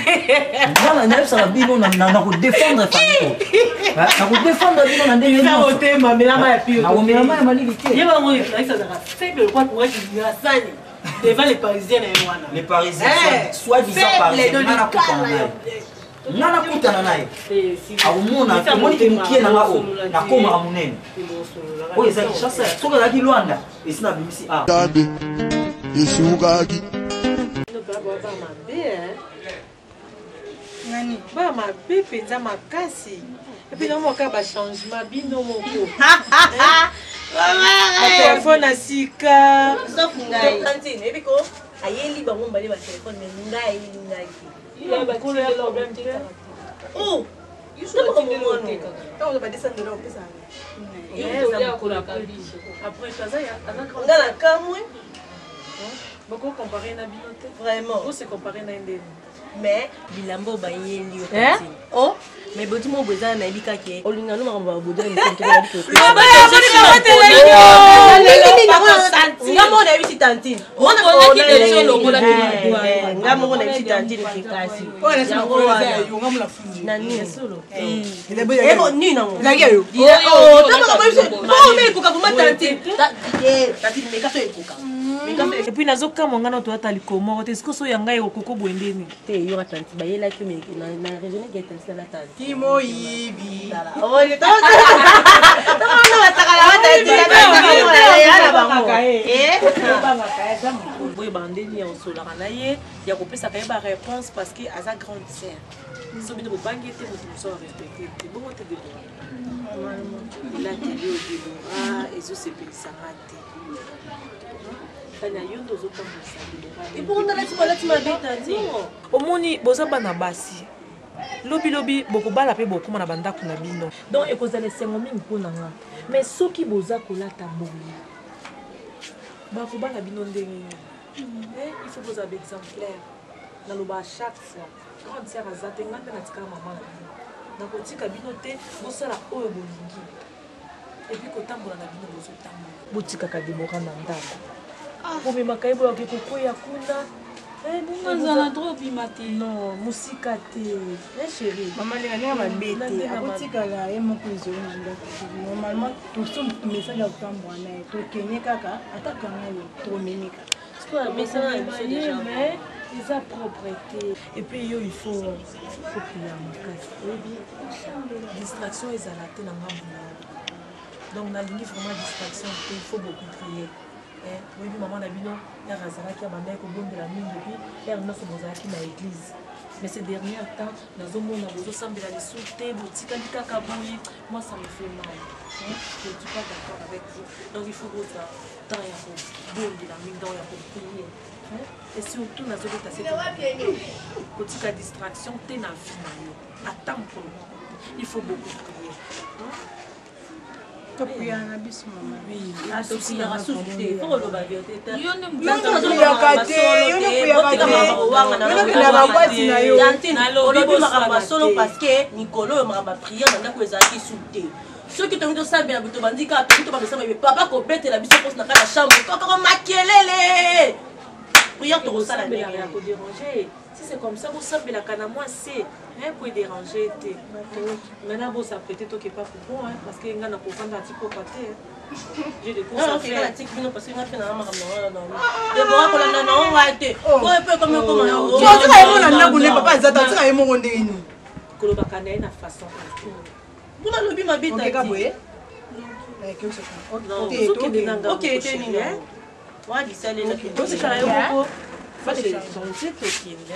[SPEAKER 12] Nga nayebisaka bino na na kodefendre famille. Na kodefendre bino na ndenge
[SPEAKER 5] nyonso. Otema melama ya pio.
[SPEAKER 12] Na komelama ya malili te.
[SPEAKER 5] Yeba ngo Clarisse azalaka faible lokola courage ya sani. devant les parisiens na ye wana
[SPEAKER 12] les parisiens eh, soit disant parisien nga nakutana na ye nga nakutana na ye
[SPEAKER 5] eh,
[SPEAKER 12] akomona omoni ke mokie na nga oyo nakomaka monene oyo eza kinshasa soki azalaki lwanda esi nabimisi
[SPEAKER 1] a nzambe esukaki.
[SPEAKER 16] Baba mabe hein? Nani? Ba mabe mpenza makasi. Epuis na mwa kaka bachangement bino moko. Batelefone ya sika.
[SPEAKER 5] Sauf ngai. Tantine, oyebi ko ayeli bango mbale ba telefone mais ngai ayeli ngai te. Oh! Nga na kamwe.
[SPEAKER 16] Boko comparer na bino te.
[SPEAKER 5] Vraiment.
[SPEAKER 16] Bo se comparer na ndeni.
[SPEAKER 5] Mais bilamba oyo bayeli yo
[SPEAKER 16] Eh?
[SPEAKER 5] tantine. Oh, mais boti moko boye eza nayebi kaka ye olinga no makambo ya bodele nga moko nayebisi tantine nga moko nayebisi tantine kekasi yango wana na nini nini nango ekoka vraimen tantine tantine meka so ekoka
[SPEAKER 16] epuis nazokamwa ngai na toyata likolo moko te sikoyo so ya ngai ekokoko boye ndeni
[SPEAKER 5] te yoka tanti bayelaki me na raisonne ke tanti na tanti
[SPEAKER 15] kimoyibi
[SPEAKER 16] boyebaka ndeni ya kosolaka na ye ya kopesaka ye baréponse parce que aza grande sœur so bino bobangi ye te moto mosusu arespecte te bongo te debora elateli oyo debora ezosepelisanga te tania yo nde ozotambwisa debora
[SPEAKER 5] ebongo nalati malati mabe tanti
[SPEAKER 16] omoni boza bana basi lobilobi bokobala mpe bokóma na bandako na bino donc ekozala esengo mingi mpo na nga mais soki boza kolata boye bakobala bino ndenge nini Eh, il faut bozala baexemplaire naloba à chaque fois grande sœur aza te ngai mpe natikala mama na bino nakotika bino te bosala oyo bolingi epuis kotambola na bino bozotambola botikaka debora na ndako bomemaka ye boyake kokweya kuna
[SPEAKER 7] Nazala trop bima te.
[SPEAKER 16] Non, mosika te. Eh chérie.
[SPEAKER 15] Mama Lena ndenge mabe te akotikala ye moko izole na ndako te normalement toso message ya kotambola na ye tokende kaka ata kanga ye tomemi kaka
[SPEAKER 16] mais eza propre te epuis yo il faut opila makasi oyebi distraction ezala te na ngambo na yo donc nalingi vraiment distraction te il faut beaucoup prier oyebi mama na bino ere azalaki abandaki kobondela mingi epuis ere nyonso bozalaki na église mais ces derniers temps nazomona bozosambela lisusu te botikali kaka boye moi ça me fait mal hein? je ne suis pas d'accord avec vous donc il faut bozwa temps ya kobondela mingi donc ya koprier hein? et surtout nazobeta se kotika distraction te na vie na yo ata mokolo moko il faut beaucoup prier hein?
[SPEAKER 15] Topriaka na biso mama.
[SPEAKER 5] Topriaka susu te, faut koloba verite te.
[SPEAKER 15] Yo nde opriaka te, yo nde opriaka te. Yo nde okendaka ba boîte na yo.
[SPEAKER 5] Olobi makambo ya solo parce que mikolo oyo makambo ya prière na ndako ezalaki su te. Soki tongi tosambela boye tobandi kaka tongi tobanda kosambela papa kobetela biso posi na kati ya chambre kokoko makelele. Prière tokosala ndenge
[SPEAKER 16] ya kodéranger. Si c'est comme ça bosambelaka na mwa se hein, po edéranger te. Maintenant bos'apprêter tokepa coupon hein, parce que nga nakovanda ati pokwa te. J'ai des courses à faire.
[SPEAKER 5] Natiki bino parce que nga mpe na makambo na nga na Debora kolanda na ngo ngai te. Oyo mpe ekomi okoma na ngo.
[SPEAKER 15] Otika ye moko na ndako nde papa aza te, otika ye moko ndenge nini?
[SPEAKER 16] Kolobaka na ye na façon
[SPEAKER 5] Kuna alobi mabe
[SPEAKER 15] Okeka boye?
[SPEAKER 16] Ozokende na ngambo
[SPEAKER 5] Okende te nini? Wana bisalela.
[SPEAKER 16] Otikala yo moko. Gentil tokende.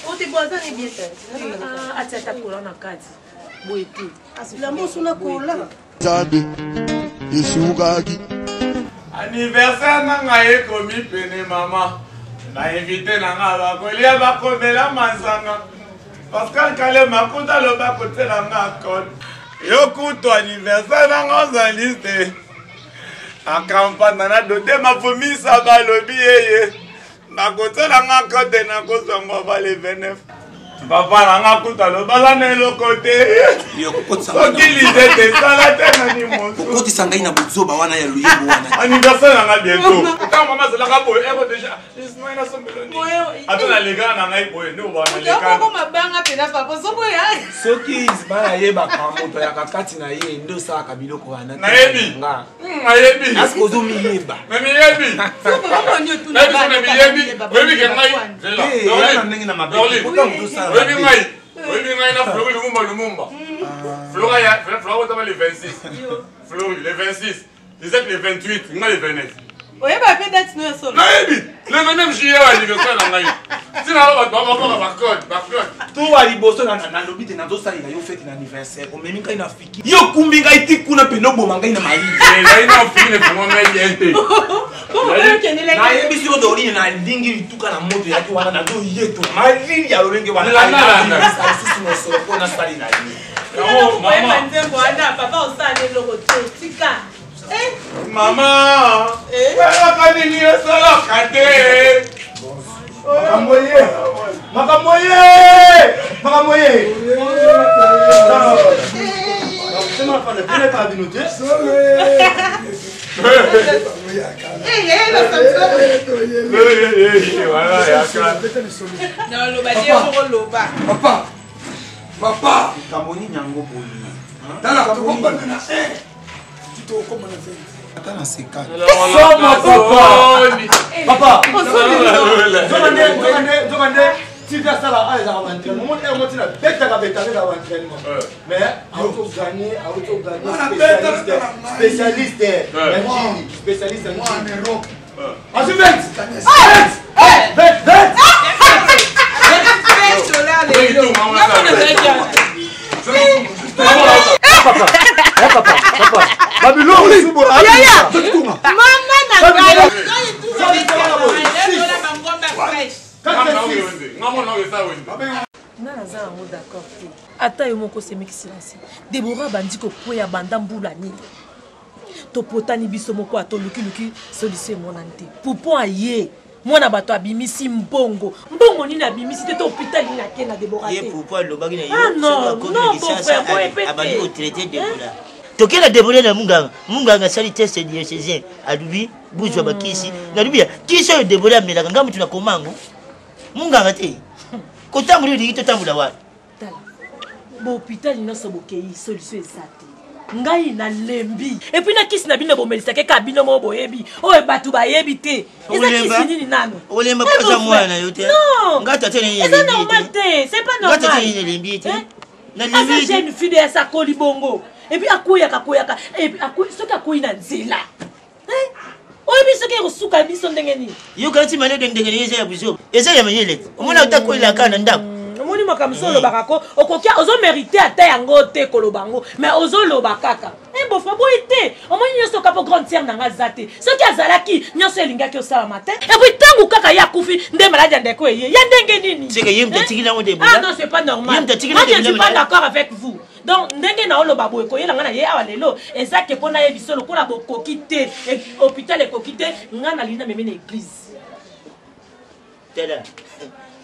[SPEAKER 5] Ote bo aza ni bien tati.
[SPEAKER 16] Atia ata kola na kati. Boye te.
[SPEAKER 5] Bilamba osuna kola.
[SPEAKER 1] Nzambe esukaki.
[SPEAKER 9] Anniversaire na ngai ekomi pene mama na invité na nga bakolia bakomela masanga Pascal Kalema kuta aloba kotiela nga code yo kutu anniversaire na nga ozali te akampana na dote mafumisa balobi yeye nakotiela nga code nakozwa ngo ava le 29 papa na nga kutu alobala na eloko te soki lizete esala te nani
[SPEAKER 3] mosuokotisa ngai na bozoba wana ya loyembo wana
[SPEAKER 9] anniversaire na nga bientôt ntango mama azalaka boye eko deja ismail asombelo nini ata nalekana na ngai boye nde obaa nalekana
[SPEAKER 8] mabanga mpena papa ozoboya
[SPEAKER 3] soki ismail ayebaka moto ayaka kati na ye nde osalaka biloko wana
[SPEAKER 9] nayebi nayebi
[SPEAKER 3] aske ozomiyeba
[SPEAKER 9] namiyebi nayebi oyebi ke ngai
[SPEAKER 3] na ndenge na mabe
[SPEAKER 9] oyebi ngai oyebi ngai na flori lumumba lumumba flora ya flora otama le 26 flori le 26 isaac le 28 ngai le 29.
[SPEAKER 15] Oyeba mpe date no ya solo.
[SPEAKER 9] Nayebi le 29 juillet oyo anniversaire na ngai. Ntina alo bato babwaka bacode bacode.
[SPEAKER 3] Towa liboso nalobi te nazosalela yo fete na anniversaire omemi ngai na fiki yo okumbi ngai ti kuna mpe noboma ngai na
[SPEAKER 9] malii te.
[SPEAKER 3] Nayebisi yo Dorine nalingi lituka na moto eyaki wana nazoyetola malili ya lolenge wana lisusu mosolo mpo nasalela ye.
[SPEAKER 16] Koyeba nzembo wana papa osala eloko te tika.
[SPEAKER 9] Mama, elaka nini esalaka te.
[SPEAKER 11] Makambo ye, makambo ye, makambo ye.
[SPEAKER 10] Papa, papa.
[SPEAKER 3] Likambo nini yango boye?
[SPEAKER 10] Tala, tokobanda na 1 ti tokokoma na 20. Ata na 50.
[SPEAKER 11] Soma papa. Papa. Nzokande, nzokande, nzokande TV asala awa ezalaka ba entraînement. Omoni heure moko tina betaka betaka ezalaka ba entraînement. Mais auti oganye, auti oganye spécialiste, spécialiste ya njili, spécialiste ya njili. Azwi 20. 20. 20. 20. Papa, papa, papa. Babiloko
[SPEAKER 15] Yaya, mama na ngai.
[SPEAKER 16] Nga naza yango d'accord te. Ata yo moko semeki silence. Deborah abandi kokweya banda mbula nini? Topotani biso moko ata olukiluki solution emonani te. Poupon aye mwana bato abimisi mbongo mbongo nini abimisi te to hôpital nini ake na Deborah
[SPEAKER 2] Ye
[SPEAKER 16] te.
[SPEAKER 2] pourquoi alobaki na yo
[SPEAKER 16] Ah non,
[SPEAKER 2] soki akomi
[SPEAKER 16] non,
[SPEAKER 2] na Kinshasa,
[SPEAKER 16] beau-frère, boye pe te.
[SPEAKER 2] abandi kotraite Deborah. Toke na Deborah na munganga, munganga asali test diocésain, alobi buzwa bakisi. Nalobi ya kisi oyo Deborah amelaka ngai moto nakoma yango. Munganga te. Kotambola olingi totambola wapi?
[SPEAKER 16] Tala bahôpital nyonso bokei solution eza te ngai nalembi epuis na kisi na bino bomelisaka eka bino moko boyebi oyo bato bayebi te eza kisi nini nano
[SPEAKER 2] Olemba
[SPEAKER 16] Eh,
[SPEAKER 2] mpo aza
[SPEAKER 16] beau-frère.
[SPEAKER 2] mwana na yo te.
[SPEAKER 16] non
[SPEAKER 2] Ngai tata na ye
[SPEAKER 16] eza
[SPEAKER 2] elembi ye
[SPEAKER 16] normal
[SPEAKER 2] te.
[SPEAKER 16] te c'est pas
[SPEAKER 2] Ngai tata
[SPEAKER 16] normal
[SPEAKER 2] na ye elembi ye te.
[SPEAKER 16] Hein?
[SPEAKER 2] Nalembi
[SPEAKER 16] aza
[SPEAKER 2] ye te.
[SPEAKER 16] jeune fille de asakoli bongo epuis akweyaka akweyaka epuis soki akwei na nzela Hein? oyebi soki ekosuka biso ndenge nini
[SPEAKER 2] Yoka ti malede ndenge na ye eza ya buzoba. Eza ya mayele te. Omona ata koyela kaka na ndako.
[SPEAKER 16] Omoni makambo so olobaka ko okoki ozomérite ata yango te koloba yango mais ozoloba kaka e bofra boye te omoni nyonso kaka po grande sœur na nga aza te soki azalaki nyonso elingaki osalama te epuis ntango kaka ye akufi nde maladi ya ndeko eye ya ndenge nini
[SPEAKER 2] C'est que ye moto atikili yango Deborah.
[SPEAKER 16] Ah non, c'est pas normal.
[SPEAKER 2] Ye moto atikili
[SPEAKER 16] Moi, je ne
[SPEAKER 2] Deborah
[SPEAKER 16] suis pas
[SPEAKER 2] malade.
[SPEAKER 16] d'accord avec vous. Donc, ndenge na oloba boye koyela nga na ye awa lelo eza ke mpo nayebi so lokola bokoki te hôpital ekoki te nga nalingi na memi na église.
[SPEAKER 2] Tala,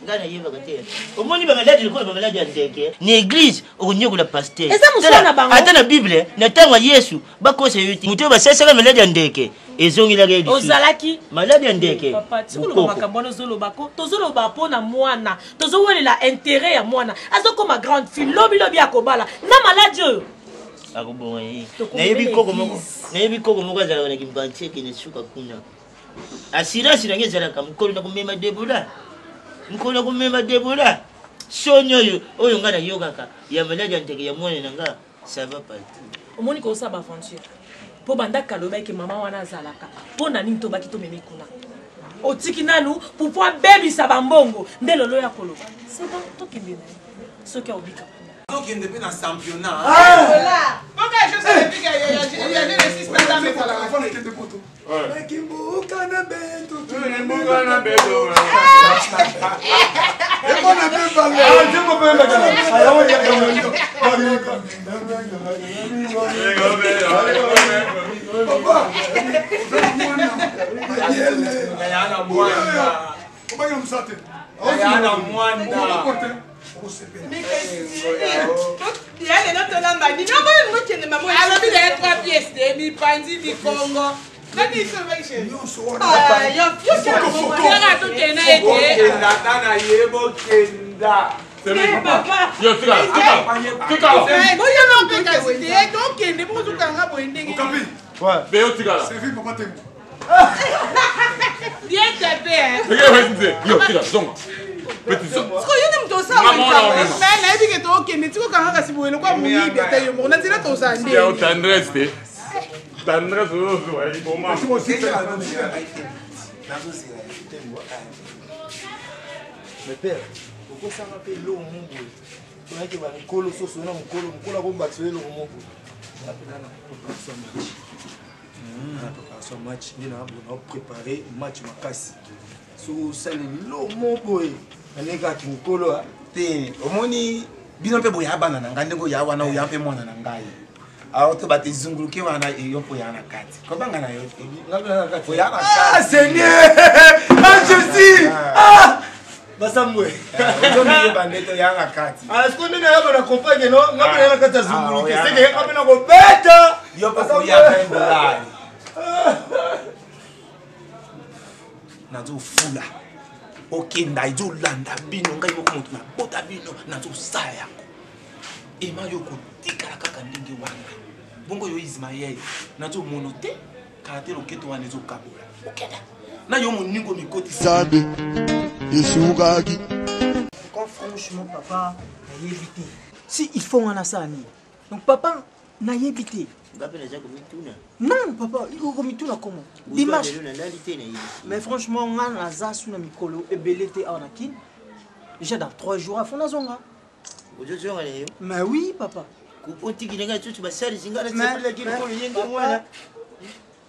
[SPEAKER 2] ngai nayebaka te. Omoni bamaladi lokola bamaladi ya ndeke na église okonyokola pasteur.
[SPEAKER 16] Eza mosala na bango.
[SPEAKER 2] Ata na Bible na ntango ya Yesu bakosa yo te. Moto oyo basalisaka maladi ya ndeke ezongelaka ye lisusu.
[SPEAKER 16] Ozalaki
[SPEAKER 2] maladi ya ndeke.
[SPEAKER 16] Papa, tikoloba
[SPEAKER 2] bokoko.
[SPEAKER 16] makambo wana ozoloba ko tozoloba mpo na mwana tozowelela intérêt ya mwana azokoma grande fille lobilobi akobala na maladi oyo
[SPEAKER 2] akobonga ye.
[SPEAKER 16] Tokomela
[SPEAKER 2] Nayebi koko moko,
[SPEAKER 16] église.
[SPEAKER 2] nayebi koko moko azalaka na kimbantie ekende suka kuna. Assurance na ngai ezalaka mokolo na komema Debola. Mokolo na komema Debola. Soni oyo oyo ngai nayokaka ya maladi ya ndeke ya mwana na nga ça va partir.
[SPEAKER 16] Omoni kosala baaventure mpo banda kala oyebaki mama wana azalaka mpo na nini tobaki tomemi kuna otiki nanu pupo abebisa bambongo nde lelo ya koloba c'est bon tokende na ye soki aobika kuna.
[SPEAKER 3] Tokende mpe na championnat.
[SPEAKER 10] Kimbuka na beto,
[SPEAKER 9] Kimbuka na beto.
[SPEAKER 10] Ekona pe bale.
[SPEAKER 11] Ah, nzembo pe bale.
[SPEAKER 10] Papa, mayele. Obaki na mosala te.
[SPEAKER 3] Yaya mwana.
[SPEAKER 15] Ya lelo tolamba nini oboyo ngokende mama
[SPEAKER 8] alobi na ye 3 pièces te mipanzi mikongo tokende ye te
[SPEAKER 3] Bokenda ata na ye bokenda.
[SPEAKER 9] Yo, tikala, tikala, tikala.
[SPEAKER 8] boyana mpekasi te tokende mpo tokanga boye ndenge
[SPEAKER 9] Be yo tikala.
[SPEAKER 10] Servir papa Tembo.
[SPEAKER 8] Bien tapé, hein.
[SPEAKER 9] Eke wesi nze. Yo tikala, zonga. Petit zonga.
[SPEAKER 8] Sikoyo yo nde moto osala
[SPEAKER 9] Mama wana
[SPEAKER 8] likambo.
[SPEAKER 9] omema.
[SPEAKER 8] Me nayebi ke tokende tikokanga kasi boye lokola moyibi ata yo moko na nzela tozala
[SPEAKER 9] Ya
[SPEAKER 8] nde
[SPEAKER 9] tendresse te. Tendresse ozozwa liboma.
[SPEAKER 11] Mais père, okosanga mpe eloko moko boye toyaki bamikolo soso na mokolo mokolo akobakisa yo eloko moko napena na préparation match na préparation match nde na préparé match makasi soki osali eloko moko boye na ndenge kaka kimokolo
[SPEAKER 3] te omoni bino mpe boya bana na ngai ndenge oya wana oya mpe mwana na ngai alors to bato ezunguluke wana eyo mpo oya na kati kobanga na yo te oya na
[SPEAKER 11] ah, seigneur ah jésus ah basambwe
[SPEAKER 3] ozomiyeba nde toya na kati
[SPEAKER 11] siko nde nayaba na comprendre no nga mpe na kati ya zunguluke seke nga mpe na kobeta
[SPEAKER 3] yo mpe koya 20 dollar nazofula okenda ezolanda bino ngai moko moto nabota bino nazosala yango ema yo kotikala kaka ndenge wana bongo yo ismael nazomono te kala te loketo wana ezokabola okenda na yo moningo mikoti
[SPEAKER 1] nzambe esukaki
[SPEAKER 12] Quand franchement papa nayebi te si il faut nga nasala nini donc papa nayebi te
[SPEAKER 2] nga mpe naza komituna
[SPEAKER 12] non papa okomituna comment dimanche
[SPEAKER 2] nalali te nayebi
[SPEAKER 12] mais franchement nga naza su na mikolo ebele te awa na kin déjà dans 3 jours afo nazonga
[SPEAKER 2] ozozonga na yo
[SPEAKER 12] mais oui papa
[SPEAKER 2] otikili ngai susu basalisi ngai nasepelaki lokolo yenge mwana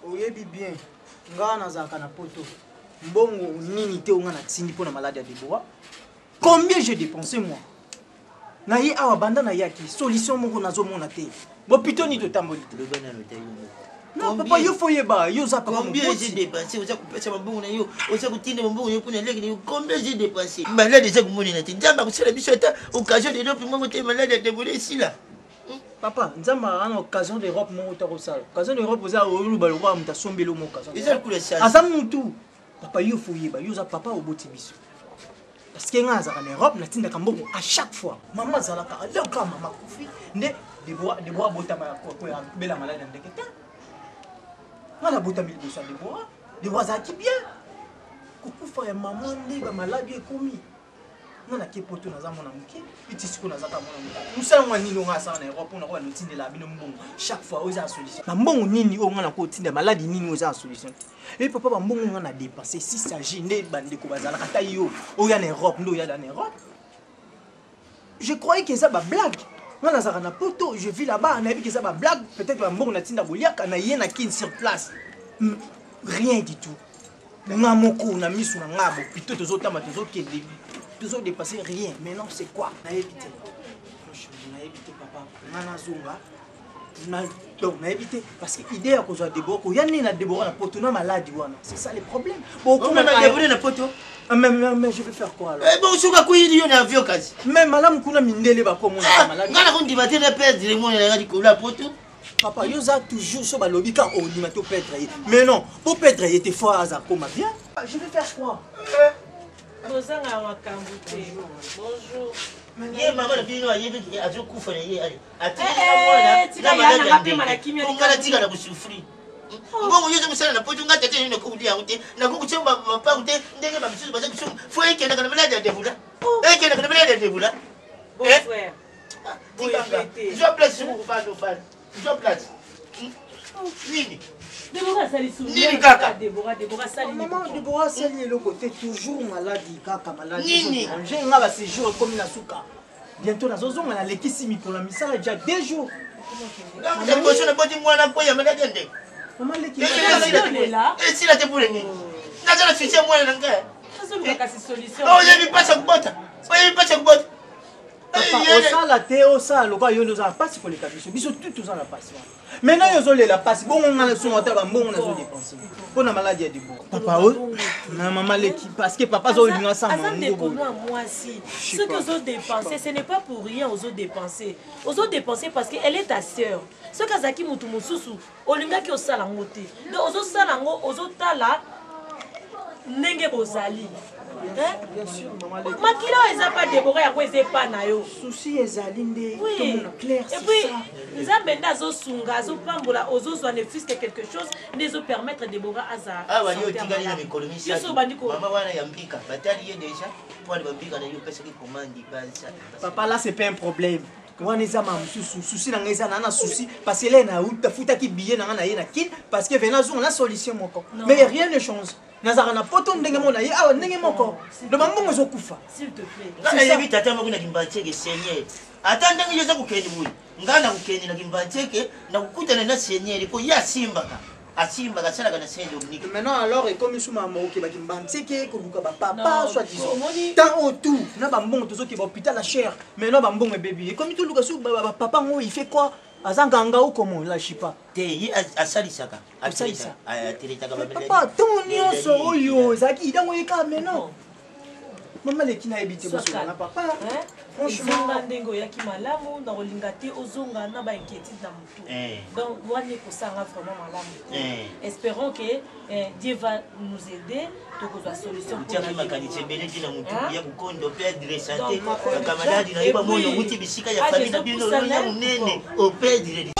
[SPEAKER 12] oyebi bien ngai nazalaka na poto mbongo nini te onga natindi mpo na malade ya debora combien j'ai dépensé moi na ye awa banda nayaki solution moko nazomona te bopito nini totamboli te non papa yo fo yeba yo oza papa
[SPEAKER 2] combien j'ai dépensé oza kopesa mabongo na yo oza kotinda mabongo na yo mpona leki na yo combien j'ai dépensé malade eza komonela te nzambe akosala biso ata occasion d'europe moko te malade ya debole esila
[SPEAKER 12] papa nzambe aza na occasion d'europe moko te akosala occasion d'europe oza oloba lokola moto asombeli omo occasion aza mutu papa yo fo yeba yo oza papa oboti biso parce que ngai nazalaka na europe natindaka mbongo à chaque fois mama azalaka alaka mama akufi nde debora debora abotama abela maladi ya ndeke te ngai nabotami liboso ya debora debora azalaki bien kokufa ya mama nde bamaladi ekomi nga nake poto naza mwana moke eti sikoyo naza kaka mwana moke mosala mwa nini onga asala na europe mpona koba notindela bino mbongo chaque fois oyo eza na solution bambongo nini oyo nga nakotinda maladi nini oyo eza na solution te e papa bambongo nga na dépense si s'agit nde bandeko bazalaka ata yo oya na europe nde oya na europe je croyais que eza bablague nga nazalaka na poto je vis là-bas nayebi ke eza bablague peut-être bambongo natinda boliaka na ye na kin sur place rien du tout nga moko na misu na nga bopito tozotamba tozokende tozodepasse rien maintenant c'est quoi nayebi te franchement nayebi te papa nga nazonga donc nayebi te parce que idée ya kozwa debora koya nini na debora na poto na maladi wana c'est ça le problème
[SPEAKER 2] bokomema na poto
[SPEAKER 12] ah, mais, mais, mais je vais faire quoi alors
[SPEAKER 2] eh, bon soki akweyeli yo na avion kasi
[SPEAKER 12] mais malamu kuna mindele bakomona
[SPEAKER 2] ah, maladi nga nakondima te na perdre mwana nanga likolo ya poto
[SPEAKER 12] papa yo oza toujours so balobi kaka ondima to perdre ye mais non po perdre ye te fo aza koma bien je vais faire quoi
[SPEAKER 16] kozanga makambo te bonjour
[SPEAKER 2] ye mama na bino ayebi azokufa na ye
[SPEAKER 16] atikanga
[SPEAKER 2] natika na kosufri mbongo nyonso mosala na poto nga tata nini nakokulia yango te nakokutia mapangu te ndenge bamisusu baza kisumu fo ekendaka na maladi ya debula ekendaka na maladi ya debula zwa place soki okofanda ofanda zwa place nini
[SPEAKER 12] nini kaka maman debora asali eloko te toujours maladi kaka maladi nga basejour ekomi na suka bientôt nazozonga nalekisi mikolo ya misala ja deux jours
[SPEAKER 2] liboso naboti mwana mpo ya maladi ya ndeko esila te mpona nini naza na susi ya mwana na ngai oyebi mpasi ya kobota oyebi mpasi ya kobota
[SPEAKER 12] osala te osala lokola yo nde oza na mpasi koleka biso biso tu toza na mpasi wana maintenant yo ozolela mpasi bongo ngai nasonga ata bambongo nazodepense mpo na maladi ya debo papa oyo na mama leki parce que papa azolinga
[SPEAKER 16] aza ndeko no mwasi soki ozodepense ce n'est pas pour rien ozodepense ozodepense parce que elle est ta sœur soki azalaki motu mosusu olingaki osala yango te donc ozosala yango ozotala ndenge bozali makila oyo eza pa debora yango eza epa na yo
[SPEAKER 12] susi ezali nde tomona clair
[SPEAKER 16] epuis nzambe nde azosunga azopambola ozozwa ne fils que quelque chose nde ezopermettre debora aza
[SPEAKER 2] awa yo otikali na mikolo misato mama wana ya mbika batali ye deja mpo ali bambika na yo opesaki komande
[SPEAKER 12] papa là c'est pas un problème.
[SPEAKER 6] Wana eza ma mosusu souci na ngai eza na na souci parce que lei nafutaki billet na ngai na ye na kin parce que vena azonga na solution moko. Mais rien ne change. Nazalaka na poto ndenge moko na ye awa ndenge moko. Donc bambongo ezokufa.
[SPEAKER 2] S'il te plaît. Nga nayebi tata moko na kimbanseke seigneur. Ata ndenge yo oza kokende boye, nga nakokende na kimbanseke nakokutana na seigneur po ye asimbaka. Asimbaka asalaka na Saint Dominique.
[SPEAKER 6] Maintenant alors ekomi sous maman okeba kimbanseke koluka ba papa soit disant. Tant au tout na bambongo tozokeba hôpital la chair. Maintenant bambongo ebebi. Ekomi toluka sous ba papa ngo il fait quoi? Aza nganga ou comment? Là je sais pas.
[SPEAKER 2] Te ye asalisaka. Asalisa. Ateletaka ba
[SPEAKER 6] Papa tant nyonso oyo ezalaki idango ye kaka maintenant. Mama leki nayebi te bosola na papa.
[SPEAKER 16] Franchement nga ndenge oyaki malamu na kolinga te ozonga na ba inquiétude na motu. Donc wana ekosanga vraiment malamu te. Espérons que Dieu va nous aider tokozwa solution.
[SPEAKER 2] Otiaki makanisi ebele ti na motu ya kokondo perdre santé bakamaladi na yo bamoni owuti bisika ya famille na bino ya monene operdre.